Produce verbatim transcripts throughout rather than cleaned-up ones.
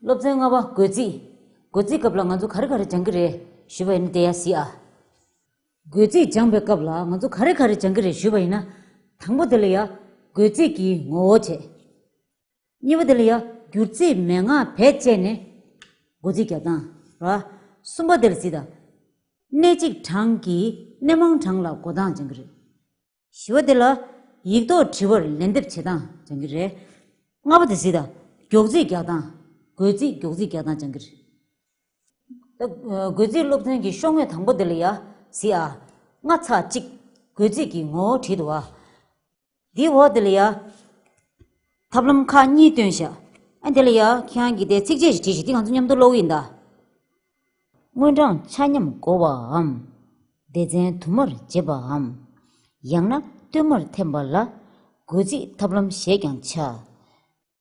སློབ་ཚན་ལྔ་པ། བགོ་རྩིས། བགོ་རྩིས་སྐབས་ལ་ང་ཚོ་ག་རེ་ག་རེ་སྦྱང་གི་རེད་ཞུས་པ་ཡིན་ན། དེ་ཡ་གཟིགས་ཨ། བགོ་རྩིས་སྦྱང་པའི་སྐབས་ལ་ང་ཚོ་ག་རེ་ག་རེ་སྦྱང་གི་རེད་ཞུས་པ་ཡིན་ན། དང་པོ་དེ་ལ་ཡ་བགོ་རྩིས་ཀྱི་ངོ་བོ་བྱས། གཉིས་པ་དེ་ལ་ཡ་སྒྱུར་རྩིས་མན་ངག་བེད་སྤྱད་ནས་བགོ་རྩིས་རྒྱག་སྟངས་ར། གསུམ་པ་དེ་ལ་གཟིགས་དང་། སྣེ་གཅིག་གྲངས་ཀྱི་སྣེ་མང་གྲངས་ལ་བགོ་སྟངས་སྦྱང་གི་རེད། བཞི་པ་དེ་ལ་ཡིག་ཐོག་དྲི་བར་ལན་འདེབས་བྱེད་སྟངས་སྦྱང་གི་རེད། ལྔ་པ་དེ་གཟིགས་དང་། མགྱོགས་རྩིས་རྒྱག་སྟངས། བགོ་རྩིས་མགྱོགས་རྩིས་རྒྱག་སྟངས་སྦྱང་གི་རེད། ད་བགོ་རྩིས་སློབ་ཚན་གྱི་ཤོག་ངོས་དང་པོ་དེ་ལ་ཡ་གཟིགས་ཨ། ལྔ་ཚེག་གཅིག་བགོ་རྩིས་ཀྱི་ངོ་བོ་བྲིས་འདུག་ཨ། འདིའི་འོག་དེ་ལ་ཡ་ཐབས་ལམ་ཁག་གཉིས་བཏོན་ཤག་ཨ། དེ་ལ་ཡ་ཁྱེད་རང་གིས་དེ་ཚིགས་བཅད་ཞིག་བྲིས་ཤིག་དེ་ང་ཚོ་མཉམ་དུ་ཀློག་གི་ཡིན་ད། དངུལ་གྲངས་ཆ་མཉམ་བགོ་བའམ། སྡེ་ཚན་དུ་མར་འབྱེད་པའམ། ཡང་ན་བསྟུད་མར་འཐེན་པ་ལ་བགོ་རྩིས་ཐབས་ལམ་ཞེས་ཀྱང་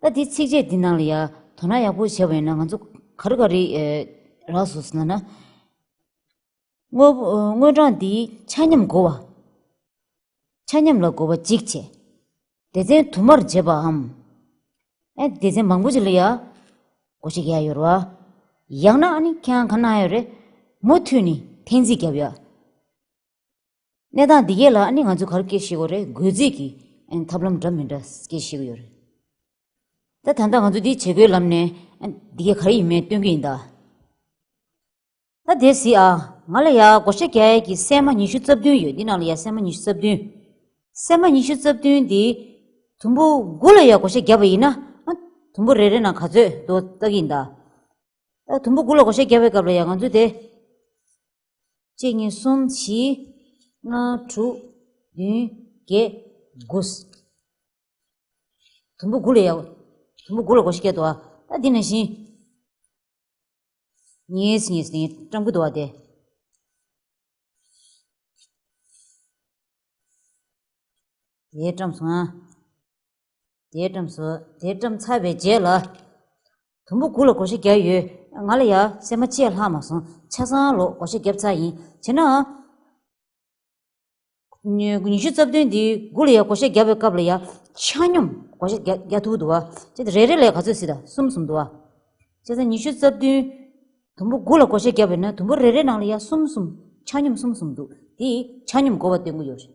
བྱ། ད་འདི་ཚིགས་བཅད་འདི་ནང་ལ་ཡ་དོ་སྣང་ཡག་པོ་བྱས་པ་ཡིན་ན་ང་ཚོ་ག་རེ་ག་རེ་ཨེ་རག་སོང་ཟེར་ན། དངུལ་དངུལ་གྲངས་འདི་ཆ་མཉམ་བགོ་བ། ཆ་མཉམ་ལ་བགོ་བ་གཅིག་བྱས། སྡེ་ཚན་དུ་མར་འབྱེད་པའམ། ཨེ་སྡེ་ཚན་མང་པོ་ཅིག་ལ་ཡ་བགོ་བཤའ་རྒྱག་ཡོད་རེད་བ། ཡང་ན་ཨ་ནི་ཁྱེད་རང་ག་ན་ཡོད་རེད། མུ་མཐུད་ནས་འཐེན་རྩིས་རྒྱབ་ཡ། གནས་སྟངས་འདི་གས་ལ་ཨ་ནི་ང་ཚོས་ག་རེ་སྐད་ཤེས་དགོས་རེད། བགོ་རྩིས་ཀྱི་ཨ་ནི་ཐབས་ལམ་འདྲ་མི་འདྲ་སྐད་ཤེས་ཀྱི་ཡོད་རེད། ད་ད་ལྟ་ང་ཚོ་འདི་བྱེད་སྒོའི་ལམ་ནས་ཨ་འདི་གས་ག་རེ་ཡིན་མིན་སྟོན་གྱི་ཡིན་ད། ད་དེ་གཟིགས་ཨ། ང་ལ་ཡ་བགོ་བཤའ་རྒྱག་ཡས་ཀྱི་སྲན་མ་ཉི་ཤུ་རྩ་བདུན་ཡོད། འདི་ནང་ལ་ཡ་སྲན་མ་ཉི་ཤུ་རྩ་བདུན། སྲན་མ་ཉི་ཤུ་རྩ་བདུན་འདི་དུམ་བུ་དགུ་ལ་ཡ་བགོ་བཤའ་བརྒྱབ་པ་ཡིན་ན། ཨ་དུམ་བུ་རེ་རེ་ནང་ག་ཚོད་འདུག་ལྟ་གི་ཡིན་ད། ད་དུམ་བུ་དགུ་ལ་བགོ་བཤའ་བརྒྱབ་པའི་སྐབས་ལ་ཡ་ང་ཚོས་དེ། གཅིག་གཉིས་གསུམ་བཞི། ལྔ་དྲུག་བདུན་བརྒྱད་དགུ། དུམ་བུ་དགུ་ལ་ཡ། དུམ་བུ་དགུ་ལ་བགོ་བཤའ་བརྒྱབ་འདུག་ཨ། ད་འདི་ནང་བཞིན། གཉིས་གཉིས་ནི་བཀྲམ་གྱི་འདུག་བ་དེ། དེ་བཀྲམ་སོང་ཨ། དེ་བཀྲམ་སོང་། དེ་བཀྲམ་ཚར་བའི་རྗེས་ལ། དུམ་བུ་དགུ་ལ་བགོ་བཤའ་བརྒྱབ་ཡོད། ང་ལ་ཡ་སྲན་མ་གཅིག་ལྷག་མ་སོང་། ཆ་ཚང་ལོ་བགོ་བཤའ་བརྒྱབ་ཚར་ཡིན། བྱས་ན། ཉི་ཉི་ཤུ་རྩ་བདུན་འདི་དགུ་ལ་ཡ་བགོ་བཤའ་བརྒྱབ་པའི་སྐབས་ལ་ཡ་ཆ་སྙོམས་བགོ་བཤའ་རྒྱག་རྒྱག་ཐུབ་འདུག་བ། ཅེས་རེ་རེ་ལ་ག་ཚོད་ཟེར་ད་གསུམ་གསུམ་འདུག་བ། བྱས་ཙང་ཉི་ཤུ་རྩ་བདུན་དུམ་བུ་དགུ་ལ་བགོ་བཤའ་བརྒྱབ་པ་ཡིན་ན་དུམ་བུ་རེ་རེ་ནང་ལ་ཡ་གསུམ་གསུམ་ཆ་སྙོམས་གསུམ་གསུམ་འདུག་དེ་ཆ་སྙོམས་བགོ་བ་སྟོན་གྱི་ཡོད་རེད།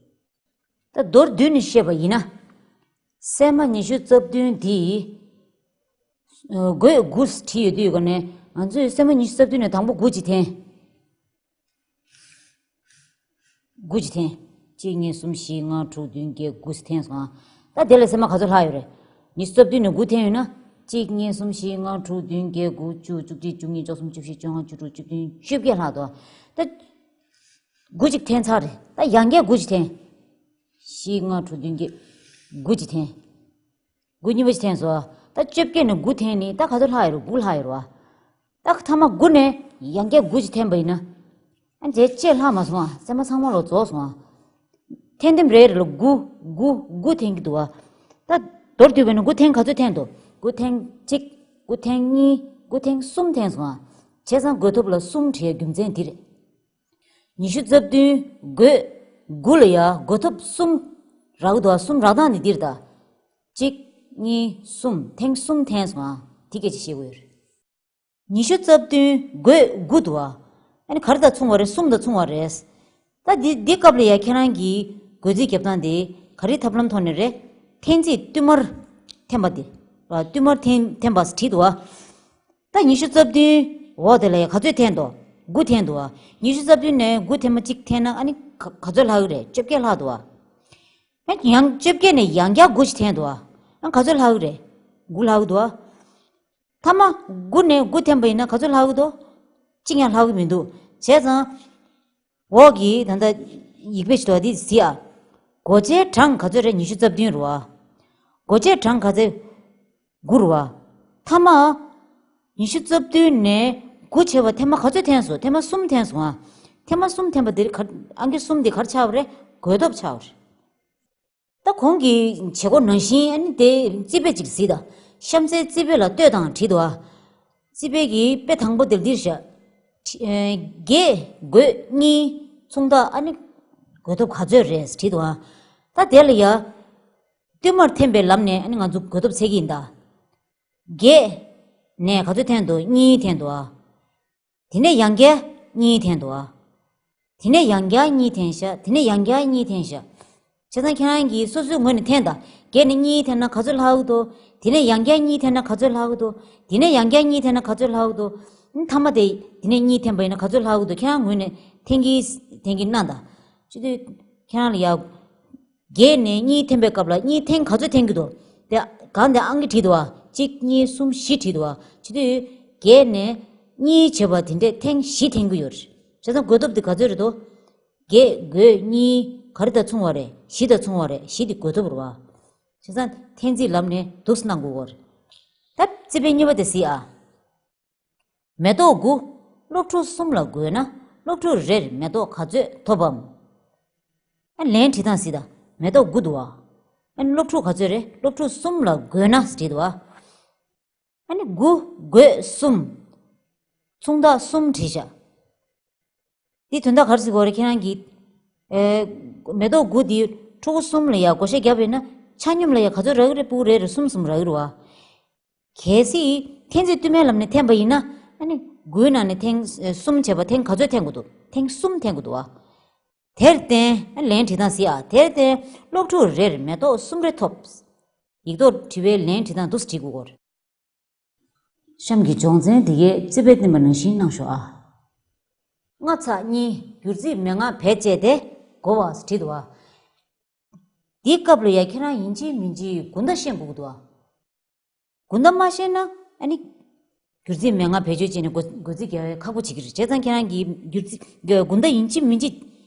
ད་མདོར་བསྡུས་ནས་བཤད་པ་ཡིན་ན། སྲན་མ་ཉི་ཤུ་རྩ་བདུན་འདི། བགོས་དགུ་བྲིས་ཡོད་དུས་ག་ནས་ང་ཚོས་སྲན་མ་ཉི་ཤུ་རྩ་བདུན་ནས་དང་པོ་དགུ་གཅིག་འཐེན། དགུ་གཅིག་འཐེན། གཅིག་གཉིས་གསུམ་བཞི་ལྔ་དྲུག་བདུན་བརྒྱད་དགུ་འཐེན་སོང་ཨ། ད་དེ་ལ་སྲན་མ་ག་ཚོད་ལྷག་ཡོད་རེད། ཉི་ཤུ་རྩ་བདུན་ནས་དགུ་འཐེན་ཡོད་ན། གཅིག་གཉིས་གསུམ་བཞི་ལྔ་དྲུག་བདུན་བརྒྱད་དགུ་བཅུ་བཅུ་གཅིག་བཅུ་གཉིས་བཅུ་གསུམ་བཅུ་བཞི་བཅུ་ལྔ་བཅུ་དྲུག་བཅུ་བདུན་བཅོ་བརྒྱད་ལྷག་འདུག་ད་དགུ་གཅིག་འཐེན་ཚར་རེད། ད་ཡང་བསྐྱར་དགུ་གཅིག་འཐེན། བཞི་ལྔ་དྲུག་བདུན་བརྒྱད་དགུ་གཅིག་འཐེན། དགུ་གཉིས་པ་གཅིག་འཐེན་སོང་། ད་བཅོ་བརྒྱད་ནས་དགུ་འཐེན་ནི་ད་ག་ཚོད་ལྷག་ཡོད་རེད། དགུ་ལྷག་ཡོད་རེད་བ། ད་མཐའ་མ་དགུ་ནས་ཡང་བསྐྱར་དགུ་གཅིག་འཐེན་པ་ཡིན་ན། ཨ་ནི་དེ་གཅིག་ལྷག་མ་སོང་ཨ། སྲན་མ་ཚང་མ་ལོ་རྫོགས་སོང་ཨ། འཐེན་ཐེངས་རེ་རེ་ལ་དགུ་དགུ་དགུ་འཐེན་གྱི་འདུག་ཨ། ད་མདོར་བསྡུས་པ་ཡིན་ན་དགུ་འཐེན་ག་ཚོད་འཐེན་འདུག་དགུ་འཐེན་གཅིག་དགུ་འཐེན་གཉིས། དགུ་འཐེན་གསུམ་འཐེན་སོང་ཨ། བྱས་ཙང་བགོས་ཐོབ་ལ་གསུམ་བྲིས་རྒྱུ་མཚན་འདི་རེད། ཉི་ཤུ་རྩ་བདུན་བགོས་དགུ་ལ་ཡ་བགོས་ཐོབ་གསུམ་རག་འདུག་ཨ། གསུམ་རག་སྟངས་འདི་འདིར་ད། གཅིག་གཉིས་གསུམ་འཐེན་གསུམ་འཐེན་སོང་ཨ། དེ་སྐད་ཆ་བཤད་དགོས་ཡོད་རེད། ཉི་ཤུ་རྩ་བདུན་བགོས་དགུ་འདུག་ཨ། ཨ་ནི་ག་རེ་དང་མཚུངས་པ་རེད། གསུམ་དང་མཚུངས་པ་རེད། ད་འདི་འདི་སྐབས་ལ་ཡ་ཁྱེད་རང་གིས་བགོ་རྩིས་རྒྱབ་སྟངས་དེ་ག་རེའི་ཐབས་ལམ་ཐོག་ནས་རེད། འཐེན་རྩིས་བསྟུད་མར་འཐེན་པ་དེ། བསྟུད་མར་འཐེན་འཐེན་པ་བྲིས་འདུག་ཨ། ད་ཉི་ཤུ་རྩ་བདུན་འོག་དེ་ལ་ཡ་ག་ཚོད་འཐེན་འདུག་དགུ་འཐེན་འདུག་ཨ། ཉི་ཤུ་རྩ་བདུན་ནས་དགུ་འཐེན་མ་གཅིག་འཐེན་ན་ཨ་ནི་ག་ག་ཚོད་ལྷག་གི་རེད། བཅོ་བརྒྱད་ལྷག་འདུག་ཨ། ཡང་བཅོ་བརྒྱད་ནས་ཡང་བསྐྱར་དགུ་ཞིག་འཐེན་འདུག་ཨ། ཨ་ག་ཚོད་ལྷག་གི་རེད། དགུ་ལྷག་གི་འདུག་ཨ། མཐའ་མ་དགུ་ནས་དགུ་འཐེན་པ་ཡིན་ན་ག་ཚོད་ལྷག་གི་འདུག་གཅིག་ཡང་ལྷག་གི་མི་འདུག་བྱས་ཙང་། འོག་གི་ད་ལྟ་ཡིག་དཔེ་ཞིག་འདུག་ཨ། འདི་གཟིགས་ཨ། བགོ་བྱའི་གྲངས་ག་ཚོད་རེད། ཉི་ཤུ་རྩ་བདུན་རེད་བ། བགོ་བྱའི་གྲངས་ག་ཚོད། དགུ་རེད་བ། མཐའ་མ། ཉི་ཤུ་རྩ་བདུན་ནས་དགུ་བྱས་པ་ཐེངས་མ་ག་ཚོད་འཐེན་སོང་། ཐེངས་མ་གསུམ་འཐེན་སོང་ཨ། ཐེངས་མ་གསུམ་འཐེན་པ་འདིར་ག་ཨང་ཀི་གསུམ་འདི་ག་རེ་ཆགས་པ་རེད། བགོས་ཐོབ་ཆགས་པ་རེད། ད་གོང་གི་བྱེད་སྒོ་ནང་བཞིན་ཨ་ནི་དེ་རྩིས་དཔེ་ཅིག་གཟིགས་དང་། གཤམ་གསལ་རྩིས་དཔེ་ལ་ལྟོས་དང་བྲིས་འདུག་ཨ། རྩིས་དཔེ་གི་དཔེ་དང་པོ་དེ་འདིར་བཞག་བརྒྱད་བགོས་གཉིས་མཚུངས་རྟགས་ཨ་ནི་བགོས་ཐོབ་ག་ཚོད་རེད་བྲིས་འདུག་ཨ། ད་དེ་ལ་ཡ། བསྟུད་མར་འཐེན་པའི་ལམ་ནས་ཨ་ནི་ང་ཚོ་བགོས་ཐོབ་འཚོལ་གྱི་ཡིན་ད། བརྒྱད། ནས་ག་ཚོད་འཐེན་འདུག་གཉིས་འཐེན་འདུག་ཨ། དེ་ནས་ཡང་བསྐྱར་གཉིས་འཐེན་འདུག་ཨ། དེ་ནས་ཡང་བསྐྱར་གཉིས་འཐེན་ཤག་དེ་ནས་ཡང་བསྐྱར་གཉིས་འཐེན་ཤག་བྱས་ཙང་ཁྱེད་རང་གིས་སོ་སོའི་ངོས་ནས་འཐེན་དང་། བརྒྱད་ནས་གཉིས་འཐེན་ན་ག་ཚོད་ལྷག་གི་འདུག་དེ་ནས་ཡང་བསྐྱར་གཉིས་འཐེན་ན་ག་ཚོད་ལྷག་གི་འདུག་དེ་ནས་ཡང་བསྐྱར་གཉིས་འཐེན་ན་ག་ཚོད་ལྷག་གི་འདུག་ཨ་ནི་མཐའ་མ་དེ་དེ་ནས་གཉིས་འཐེན་པ་ཡིན་ན་ག་ཚོད་ལྷག་གི་འདུག་ཁྱེད་རང་ངོས་ནས་འཐེན་གྱིས་འཐེན་གྱིས་གནང་དང་། བྱེད་དུས་ཁྱེད་རང་ལ་ཡ། བརྒྱད་ནས་གཉིས་འཐེན་པའི་སྐབས་ལ་གཉིས་འཐེན་ག་ཚོད་འཐེན་གྱི་འདུག་དེ་སྒང་དེ་ཨང་ཀི་བྲིས་འདུག་བ། གཅིག་གཉིས་གསུམ་བཞི་བྲིས་འདུག་བ། བྱེད་དུས་བརྒྱད་ནས་གཉིས་བྱས་པ་དེ་འདྲས་ཐེངས་བཞི་འཐེན་གྱི་ཡོད་རེད། བྱས་ཙང་བགོད་ཐོབ་དེ་ག་ཚོད་རེད་དོ། བརྒྱད་བགོས་གཉིས་ག་རེ་དང་མཚུངས་པ་རེད། བཞི་དང་མཚུངས་པ་རེད། བཞི་དེ་བགོད་ཐོབ་རེད་བ། བྱས་ཙང་འཐེན་རྩིས་ལམ་ནས་འདུག་སེ་གནང་དགོས་ཀྱི་ཡོད་རེད། ད་རྩིས་དཔེ་གཉིས་པ་དེ་གཟིགས་ཨ། མེ་ཏོག་དགུ། སློབ་ཕྲུག་གསུམ་ལ་བགོས་ན་སློབ་ཕྲུག་རེར་མེ་ཏོག་ག་ཚོད་ཐོབ་བམ། ཨ་ལན་བྲིས་སྟངས་གཟིགས་དང་། མེ་ཏོག་དགུ་འདུག་བ། ཨ་ནི་སློབ་ཕྲུག་ག་ཚོད་རེད། སློབ་ཕྲུག་གསུམ་ལ་བགོས་ན་བྲིས་འདུག་བ། ཨ་ནི་དགུ་བགོས་གསུམ། མཚུངས་རྟགས་གསུམ་བྲིས་བཞག་འདི་དོན་དག་ག་རེ་ཟེར་དགོས་རེད་ཁྱེད་རང་གིས། ཨེ། མེ་ཏོག་དགུ་འདི་ཕྲུ་གུ་གསུམ་ལ་ཡ་བགོ་བཤའ་བརྒྱབ་པ་ཡིན་ན་ཆ་སྙོམས་ལ་ཡ་ག་ཚོད་རག་གི་རེད། སྤུ་གུ་རེ་རེར་གསུམ་གསུམ་རག་གི་རེད་བ། གལ་སྲིད་འཐེན་རྩིས་བསྟུད་མའི་ལམ་ནས་འཐེན་པ་ཡིན་ན། ཨ་ནི་དགུའི་ནང་ནས་ཐེངས་གསུམ་བྱས་པ་ཐེངས་ག་ཚོད་འཐེན་དགོས་འདུག་ཐེངས་གསུམ་འཐེན་དགོས་འདུག་བ། དེར་བརྟེན། ཨ་ལན་བྲིས་སྟངས་གཟིགས་ཨ། དེར་བརྟེན་སློབ་ཕྲུག་རེར་མེ་ཏོག་གསུམ་རེ་ཐོབ། ཡིག་ཐོག་བྲིས་པའི་ལན་བྲིས་སྟངས་འདུག་སེ་བྲིས་དགོས་ཀྱི་རེད། གཤམ་གྱི་སྦྱོང་ཚན་འདི་གའི་རྩིས་དཔེ་བསྟན་པ་ནང་བཞིན་གནང་ཤོག་ཨ། ལྔ་ཚེག་གཉིས། སྒྱུར་རྩིས་མན་ངག་བེད་སྤྱད་དེ་བགོ་བ་བྲིས་འདུག་བ། འདིའི་སྐབས་ལ་ཡ་ཁྱེད་རང་ཡིན་གཅིག་མིན་གཅིག་དགུན་ཟླ་ཤེས་དགོས་ཀྱི་འདུག་བ། དགུན་ཟླ་མ་ཤེས་ན་ཨ་ནི། སྒྱུར་རྩིས་མན་ངག་བེད་སྤྱོད་བྱས་ནས་བགོ་བགོ་རྩིས་རྒྱག་ཡ་ཁག་པོ་བྱེད་ཀྱི་རེད། བྱས་ཙང་ཁྱེད་རང་གིས་སྒྱུར་རྩིས་དགུན་ཟླ་ཡིན་གཅིག་མིན་གཅིག་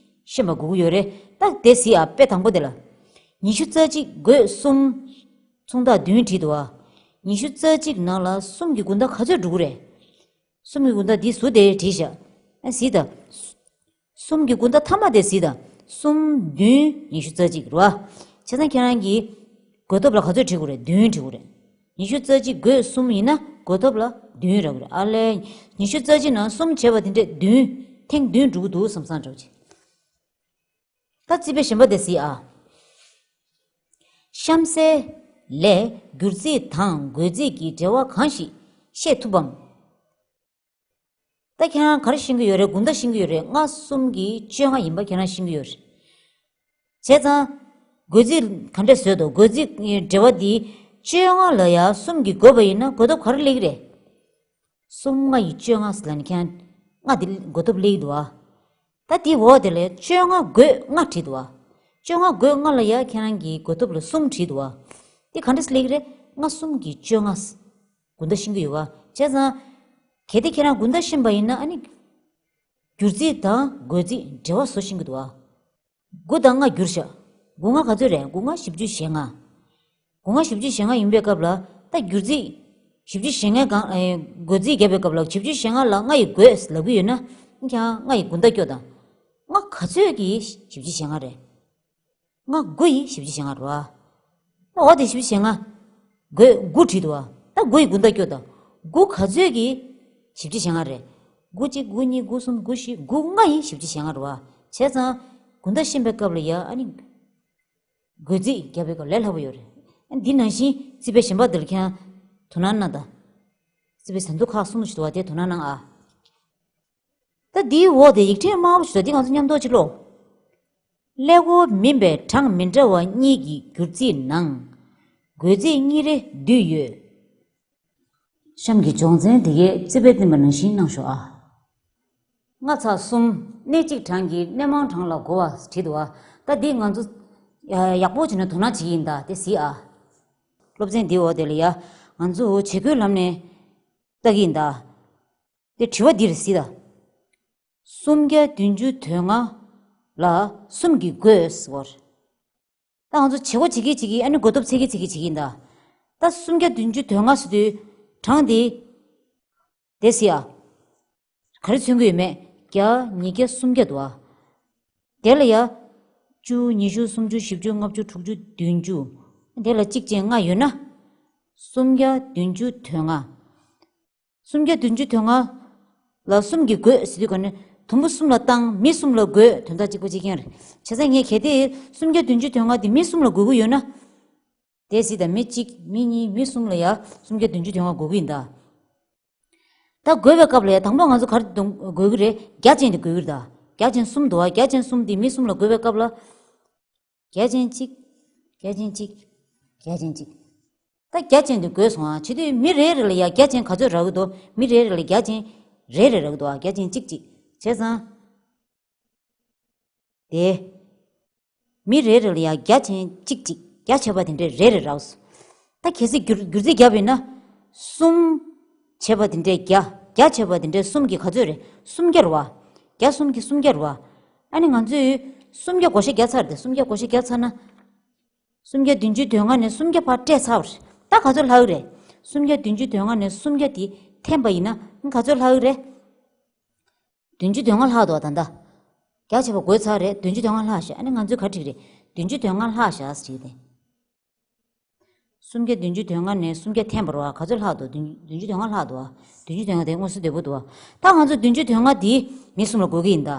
ཤེས་པ་དགོས་ཀྱི་ཡོད་རེད། ད་དེ་གཟིགས་ཨ། དཔེ་དང་པོ་དེ་ལ། ཉི་ཤུ་རྩ་གཅིག་བགོས་གསུམ། མཚུངས་རྟགས་བདུན་བྲིས་འདུག་བ། ཉི་ཤུ་རྩ་གཅིག་ནང་ལ་གསུམ་གྱི་དགུན་ཟླ་ག་ཚོད་འགྲོ་གི་རེད། གསུམ་གྱི་དགུན་ཟླ་འདི་ཟུར་དེ་བྲིས་བཞག་ཨ་གཟིགས་དང་། གསུམ་གྱི་དགུན་ཟླ་མཐའ་མ་དེ་གཟིགས་དང་། གསུམ་བདུན་ཉི་ཤུ་རྩ་གཅིག་རེད་བ། བྱས་ཙང་ཁྱེད་རང་གིས་བགོ་ཐོབ་ལ་ག་ཚོད་བྲི་དགོས་རེད། བདུན་བྲི་དགོས་རེད། ཉི་ཤུ་རྩ་གཅིག་བགོས་གསུམ་ཡིན་ན་བགོ་ཐོབ་ལ་བདུན་རག་གི་རེད། ཨ་ལས། ཉི་ཤུ་རྩ་གཅིག་ནང་གསུམ་བྱས་པ་དེ་འདྲས་བདུན། ཐེངས་བདུན་འགྲོ་གི་འདུག་བསམ་བསམ་འདྲ་བོ་ཅིག་ད་རྩིས་དཔེ་གཞན་པ་དེ་གཟིགས་ཨ། གཤམ་གསལ་ལས་སྒྱུར་རྩིས་དང་བགོ་རྩིས་ཀྱི་འབྲེལ་བ་གང་ཞིག་ཤེས་ཐུབ་བམ། ད་ཁྱེད་རང་ག་རེ་ཤེས་ཀྱི་ཡོད་རེད། དགུན་ཟླ་ཤེས་ཀྱི་ཡོད་རེད། ལྔ་གསུམ་གྱི་བཅོ་ལྔ་ཡིན་པ་ཁྱེད་རང་ཤེས་ཀྱི་ཡོད་རེད། བྱས་ཙང་། བགོ་རྩིས་ག་འདྲས་བཟོས་འདུག་བགོ་རྩིས་འབྲེལ་བ་འདི། བཅོ་ལྔ་ལ་ཡ་གསུམ་གྱིས་བགོས་པ་ཡིན་ན་བགོ་ཐོབ་ག་རེ་སླེབས་ཀྱི་རེད། གསུམ་ལྔ་ཡི་བཅོ་ལྔ་ཟེར་ལབ་ནས་ཁྱེད་རང་ལྔ་འདི་བགོ་ཐོབ་སླེབས་ཀྱི་འདུག་ཨ། ད་དེའི་འོག་དེ་ལ་བཅོ་ལྔ་བགོས་ལྔ་བྲིས་འདུག་ཨ། བཅོ་ལྔ་བགོས་ལྔ་ལ་ཡ་ཁྱེད་རང་གིས་བགོ་ཐོབ་ལ་གསུམ་བྲིས་འདུག་ཨ། འདི་ག་འདྲས་སླེབས་ཀྱི་རེད། ལྔ་གསུམ་གྱི་བཅོ་ལྔ། དགུན་ཟླ་ཤེས་ཀྱི་ཡོད་པ། བྱས་ཙང་། གལ་ཏེ་ཁྱེད་རང་དགུན་ཟླ་ཤེས་པ་ཡིན་ན་ཨ་ནི། སྒྱུར་རྩིས་དང་བགོ་རྩིས་འབྲེལ་བ་བཟོ་ཤེས་ཀྱི་འདུག་ཨ། དགུ་དང་ལྔ་བསྒྱུར་བཞག་དགུ་ལྔ་ག་ཚོད་རེད། དགུ་ལྔ་བཞི་བཅུ་ཞེ་ལྔ། དགུ་ལྔ་བཞི་བཅུ་ཞེ་ལྔ་ཡིན་པའི་སྐབས་ལ་ད་སྒྱུར་རྩིས། བཞི་བཅུ་ཞེ་ལྔའི་སྒང་ཨེ། བགོ་རྩིས་བརྒྱབ་པའི་སྐབས་ལ་བཞི་བཅུ་ཞེ་ལྔ་ལ་ལྔ་ཡིས་བགོས་ལབ་ཀྱི་ཡོད་ན། ཁྱེད་རང་ལྔ་ཡིས་དགུན་ཟླ་སྐྱོ་དང་། ལྔ་ག་ཚོད་ཀྱིས་བཞི་བཅུ་ཞེ་ལྔ་རེད། ལྔ་དགུ་ཡིས་བཞི་བཅུ་ཞེ་ལྔ་རེད་བ། ད་འོ་དེ་བཞི་བཅུ་ཞེ་ལྔ། བགོས་དགུ་བྲིས་འདུག་བ། ད་དགུ་ཡིས་དགུན་ཟླ་སྐྱོ་དང་། དགུ་ག་ཚོད་ཀྱིས་བཞི་བཅུ་ཞེ་ལྔ་རེད། དགུ་གཅིག་དགུ་གཉིས་དགུ་གསུམ་དགུ་བཞི་དགུ་ལྔ་ཡིས་བཞི་བཅུ་ཞེ་ལྔ་རེད་བ། བྱས་ཙང་། དགུན་ཟླ་ཤེས་པའི་སྐབས་ལ་ཡ་ཨ་ནི། བགོ་རྩིས་བརྒྱབ་པའི་སྐབས་ལས་སླ་པོ་ཡོད་རེད། ཨ་འདི་ནང་བཞིན་རྩིས་དཔེ་གཞན་པ་འདིར་ཁྱེད་རང་དོ་སྣང་གནང་དང་། རྩིས་དཔེ་ཟིན་ཐོ་ཁག་གསུམ་ཞིག་འདུག་བ། དེ་དོ་སྣང་གནང་ཨ། ད་འདིའི་འོག་དེ་ཡིག་ཕྲེང་དམར་པོ་ཞིག་འདུག་དེ་ང་ཚོ་མཉམ་འདོགས་ཅིག་ཀློག་ཀླད་ཀོར་མིན་པའི་གྲངས་མི་འདྲ་བ་གཉིས་ཀྱི་སྒྱུར་རྩིས་ནང་། བགོ་རྩིས་གཉིས་རེ་འདུས་ཡོད། གཤམ་གྱི་སྦྱོང་ཚན་འདི་གའི་རྩིས་དཔེ་བསྟན་པ་ནང་བཞིན་གནང་ཤོག་ཨ། ལྔ་ཚེག་གསུམ། སྣེ་གཅིག་གྲངས་ཀྱི་སྣེ་མང་གྲངས་ལ་བགོ་བ་བྲིས་འདུག་བ། ད་འདི་ང་ཚོ་ཡག་པོ་བྱས་ནས་དོ་སྣང་བྱེད་ཀྱི་ཡིན་ད། དེ་གཟིགས་ཨ། སློབ་ཚན་འདིའི་འོག་དེ་ལ་ཡ། ང་ཚོ་བྱེད་སྒོའི་ལམ་ནས་ལྟ་གི་ཡིན་ད། དེ་དྲི་བ་འདིར་གཟིགས་དང་། སུམ་བརྒྱ་བདུན་ཅུ་དོན་ལྔ་ལ་གསུམ་གྱིས་བགོས་ཟེར་བ་རེད། ད་ང་ཚོ་བྱེད་སྒོ་བྱེད་ཀྱི་བྱེད་ཀྱི་ཨ་ནི་བགོ་ཐོབ་འཚོལ་གྱི་འཚོལ་གྱི་བྱེད་ཀྱི་ཡིན་ད། ད་སུམ་བརྒྱ་བདུན་ཅུ་དོན་ལྔ་ཟེར་དུས་གྲངས་དེ། དེ་གཟིགས་ཨ། ག་རེ་མཚོན་གྱི་ཡོད་མེད། བརྒྱ། ཉིས་བརྒྱ། སུམ་བརྒྱ་འདུག་ཨ། དེ་ལ་ཡ། བཅུ། ཉི་ཤུ། སུམ་ཅུ། བཞི་བཅུ། ལྔ་བཅུ། དྲུག་ཅུ། བདུན་ཅུ། དེ་ལ་གཅིག་ཅན་ལྔ་ཡོད་ན། སུམ་བརྒྱ་བདུན་ཅུ་དོན་ལྔ། སུམ་བརྒྱ་བདུན་ཅུ་དོན་ལྔ་ལ་གསུམ་གྱིས་བགོས་ཟེར་དུས་ག་ནས་དུམ་བུ་གསུམ་ལ་བཏང་། མི་གསུམ་ལ་བགོས། དོན་དག་གཅིག་པ་གཅིག་རྐྱང་རེད། བྱས་ཙང་ངས་གལ་ཏེ་སུམ་བརྒྱ་བདུན་ཅུ་དོན་ལྔ་འདི་མི་གསུམ་ལ་བགོ་གི་ཡོད་ན། དེ་གཟིགས་དང་། མི་གཅིག་མི་གཉིས། མི་གསུམ་ལ་ཡ་སུམ་བརྒྱ་བདུན་ཅུ་དོན་ལྔ་བགོ་གི་ཡིན་ད། ད་བགོས་པའི་སྐབས་ལ་ཡ་དང་པོ་ང་ཚོ་ག་རེ་འདོན་དགོས་ཀྱི་རེད། བརྒྱ་ཅན་དེ་བགོས་ཀྱི་རེད་ད། བརྒྱ་ཅན་གསུམ་འདུག་བ། བརྒྱ་ཅན་གསུམ་དེ་མི་གསུམ་ལ་བགོས་པའི་སྐབས་ལ། བརྒྱ་ཅན་གཅིག་བརྒྱ་ཅན་གཅིག་བརྒྱ་ཅན་གཅིག་ད་བརྒྱ་ཅན་དེ་བགོས་སོང་ཨ། བྱེད་དུས་མི་རེ་རེ་ལ་ཡ་བརྒྱ་ཅན་ག་ཚོད་རག་གི་འདུག་མི་རེ་རེ་ལ་བརྒྱ་ཅན་རེ་རེ་རག་གི་འདུག་ཨ། བརྒྱ་ཅན་གཅིག་གཅིག་བྱས་ཙང་། དེ། མི་རེ་རེ་ལ་ཡ་བརྒྱ་ཅན་གཅིག་གཅིག་བརྒྱ་བྱས་པ་དེ་འདྲའི་རེ་རེ་རག་སོང་། ད་གལ་སྲིད་བསྒྱུར་བསྒྱུར་རྩིས་བརྒྱབ་པ་ཡིན་ན། གསུམ་བྱས་པ་དེ་འདྲའི་བརྒྱ། བརྒྱ་བྱས་པ་དེ་འདྲའི་གསུམ་གྱིས་ག་ཚོད་རེད། སུམ་བརྒྱ་རེད་བ། བརྒྱ་གསུམ་གྱིས་སུམ་བརྒྱ་རེད་བ། ཨ་ནི་ང་ཚོས་སུམ་བརྒྱ་བགོ་བཤའ་བརྒྱབ་ཚར་ཏེ། སུམ་བརྒྱ་བགོ་བཤའ་བརྒྱབ་ཚར་ན། སུམ་བརྒྱ་བདུན་ཅུ་དོན་ལྔ་ནས་སུམ་བརྒྱ་ཕར་སྤྲད་ཚར་བ་རེད། ད་ག་ཚོད་ལྷག་གི་རེད། སུམ་བརྒྱ་བདུན་ཅུ་དོན་ལྔ་ནས་སུམ་བརྒྱ་དེ་འཐེན་པ་ཡིན་ན་ག་ཚོད་ལྷག་གི་རེད། བདུན་ཅུ་དོན་ལྔ་ལྷག་འདུག་བ་ད་ལྟ། བརྒྱ་བྱས་པ་བགོས་ཚར་རེད། བདུན་ཅུ་དོན་ལྔ་ལྷག་བཞག་ཨ་ནི་ང་ཚོས་ག་བྲིས་རེད། བདུན་ཅུ་དོན་ལྔ་ལྷག་བཞག་ཟེར་གྱི་རེད། སུམ་བརྒྱ་བདུན་ཅུ་དོན་ལྔ་ནས་སུམ་བརྒྱ་འཐེན་པ་རེད་བ། ག་ཚོད་ལྷག་འདུག་བདུན་བདུན་ཅུ་དོན་ལྔ་ལྷག་འདུག་བ། བདུན་ཅུ་དོན་ལྔ་དེ་དངོས་སུ་བདེ་པོ་འདུག་བ། ད་ང་ཚོ་བདུན་ཅུ་དོན་ལྔ་དེ་མི་གསུམ་ལ་བགོ་གི་ཡིན་ད།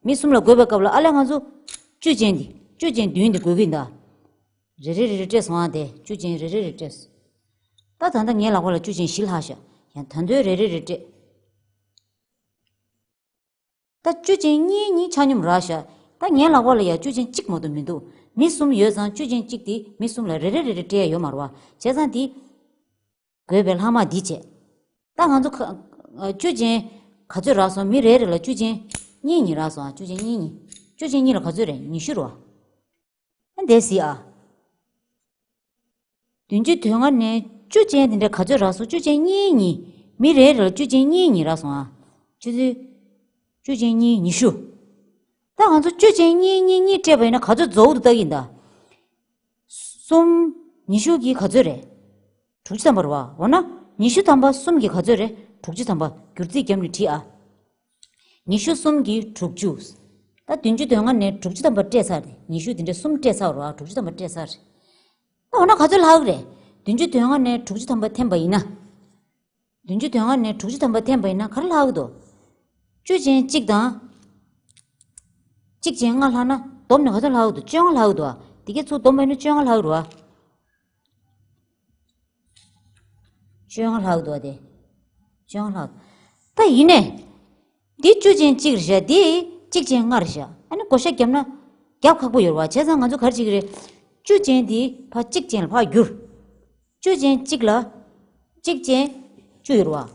མི་གསུམ་ལ་བགོས་པའི་སྐབས་ལ་ཨ་ལས་ང་ཚོ་བཅུ་ཅན་དེ་བཅུ་ཅན་བདུན་དེ་བགོ་གི་ཡིན་ད། རེ་རེ་རེ་རེ་སྤྲད་སོང་ཨ། དེ་བཅུ་ཅན་རེ་རེ་རེ་སྤྲད་སོང་། ད་ད་ལྟ་ངའི་ལག་པ་ལ་བཅུ་ཅན་བཞི་ལྷག་བཞག་ཡང་ད་དུང་རེ་རེ་རེ་སྤྲད། ད་བཅུ་ཅན་གཉིས་གཉིས་ཆ་སྙོམས་རག་བཞག་ད་ངའི་ལག་པ་ལ་ཡང་བཅུ་ཅན་གཅིག་མ་གཏོགས་མི་འདུག་མི་གསུམ་ཡོད་ཙང་བཅུ་ཅན་གཅིག་དེ་མི་གསུམ་ལ་རེ་རེ་རེ་རེ་སྤྲད་ཡ་ཡོད་མ་རེད་བ། བྱས་ཙང་དེ་བགོས་པའི་ལྷག་མ་འདི་བྱས། ད་ང་ཚོ་ཁ་བཅུ་ཅན་ག་ཚོད་རག་སོང་། མི་རེ་རེ་ལ་བཅུ་ཅན་གཉིས་གཉིས་རག་སོང་ཨ། བཅུ་ཅན་གཉིས་གཉིས། བཅུ་ཅན་གཉིས་ལ་ག་ཚོད་རེད། ཉི་ཤུ་རེད་བ། ཨ་འདས་སི་ཨ། བདུན་ཅུ་དོན་ལྔ་ནས་བཅུ་ཅན་དེ་འདྲ་ག་ཚོད་རག་སོང་། བཅུ་ཅན་གཉིས་གཉིས། མི་རེ་རེ་ལ་བཅུ་ཅན་གཉིས་གཉིས་རག་སོང་ཨ། བཅུ་ཅན་བཅུ་ཅན་གཉིས་ཉི་ཤུ། ད་ང་ཚོ་བཅུ་ཅན་གཉིས་གཉིས་གཉིས་སྤྲད་པ་ཡིན་ན་ག་ཚོད་རྫོགས་འདུག་ལྟ་གི་ཡིན་ད། གསུམ། ཉི་ཤུ་གི་ག་ཚོད་རེད། དྲུག་ཅུ་ཐམ་པ་རེད་བ། འོ་ན་ཉི་ཤུ་ཐམ་པ་གསུམ་གྱི་ག་ཚོད་རེད། དྲུག་ཅུ་ཐམ་པ། བསྒྱུར་རྩིས་བརྒྱབ་ནས་བྲིས་ཨ། ཉི་ཤུ་གསུམ་གྱིས་དྲུག་ཅུ། ད་བདུན་ཅུ་དོན་ལྔ་ནས་དྲུག་ཅུ་ཐམ་པ་སྤྲད་ཚར་རེད། ཉི་ཤུ་དེ་འདྲ་གསུམ་སྤྲད་ཚར་རེད་བ། དྲུག་ཅུ་ཐམ་པ་སྤྲད་ཚར་རེད། ད་འོ་ན་ག་ཚོད་ལྷག་གི་རེད། བདུན་ཅུ་དོན་ལྔ་ནས་དྲུག་ཅུ་ཐམ་པ་འཐེན་པ་ཡིན་ན། བདུན་ཅུ་དོན་ལྔ་ནས་དྲུག་ཅུ་ཐམ་པ་འཐེན་པ་ཡིན་ན་ག་རེ་ལྷག་གི་འདུག་བཅུ་ཅན་གཅིག་དང་། གཅིག་ཅན་ལྔ་ལྷག་ན་བསྡོམས་ནས་ག་ཚོད་ལྷག་གི་འདུག་བཅོ་ལྔ་ལྷག་གི་འདུག་བ། དེ་གའི་ཚུར་བསྡོམས་པ་ཡིན་ན་བཅོ་ལྔ་ལྷག་གི་རེད་བ། བཅོ་ལྔ་ལྷག་འདུག་སྟེ། བཅོ་ལྔ་ལྷག་ད་ཡིན་ནས། འདི་བཅུ་ཅན་གཅིག་རེད་བཞག་འདི་གཅིག་ཅན་ལྔ་རེད་བཞག་ཨ་ནི་བགོ་བཤའ་བརྒྱབ་ན། རྒྱབ་ཁག་པོ་ཡོད་རེད་བ། བྱས་ཙང་ང་ཚོ་ག་རེ་བྱེད་ཀྱི་རེད། བཅུ་ཅན་འདི་ཕར་གཅིག་ཅན་ལ་ཕར་བསྒྱུར། བཅུ་ཅན་གཅིག་ལ། གཅིག་ཅན་བཅུ་ཡོད་རེད་བ།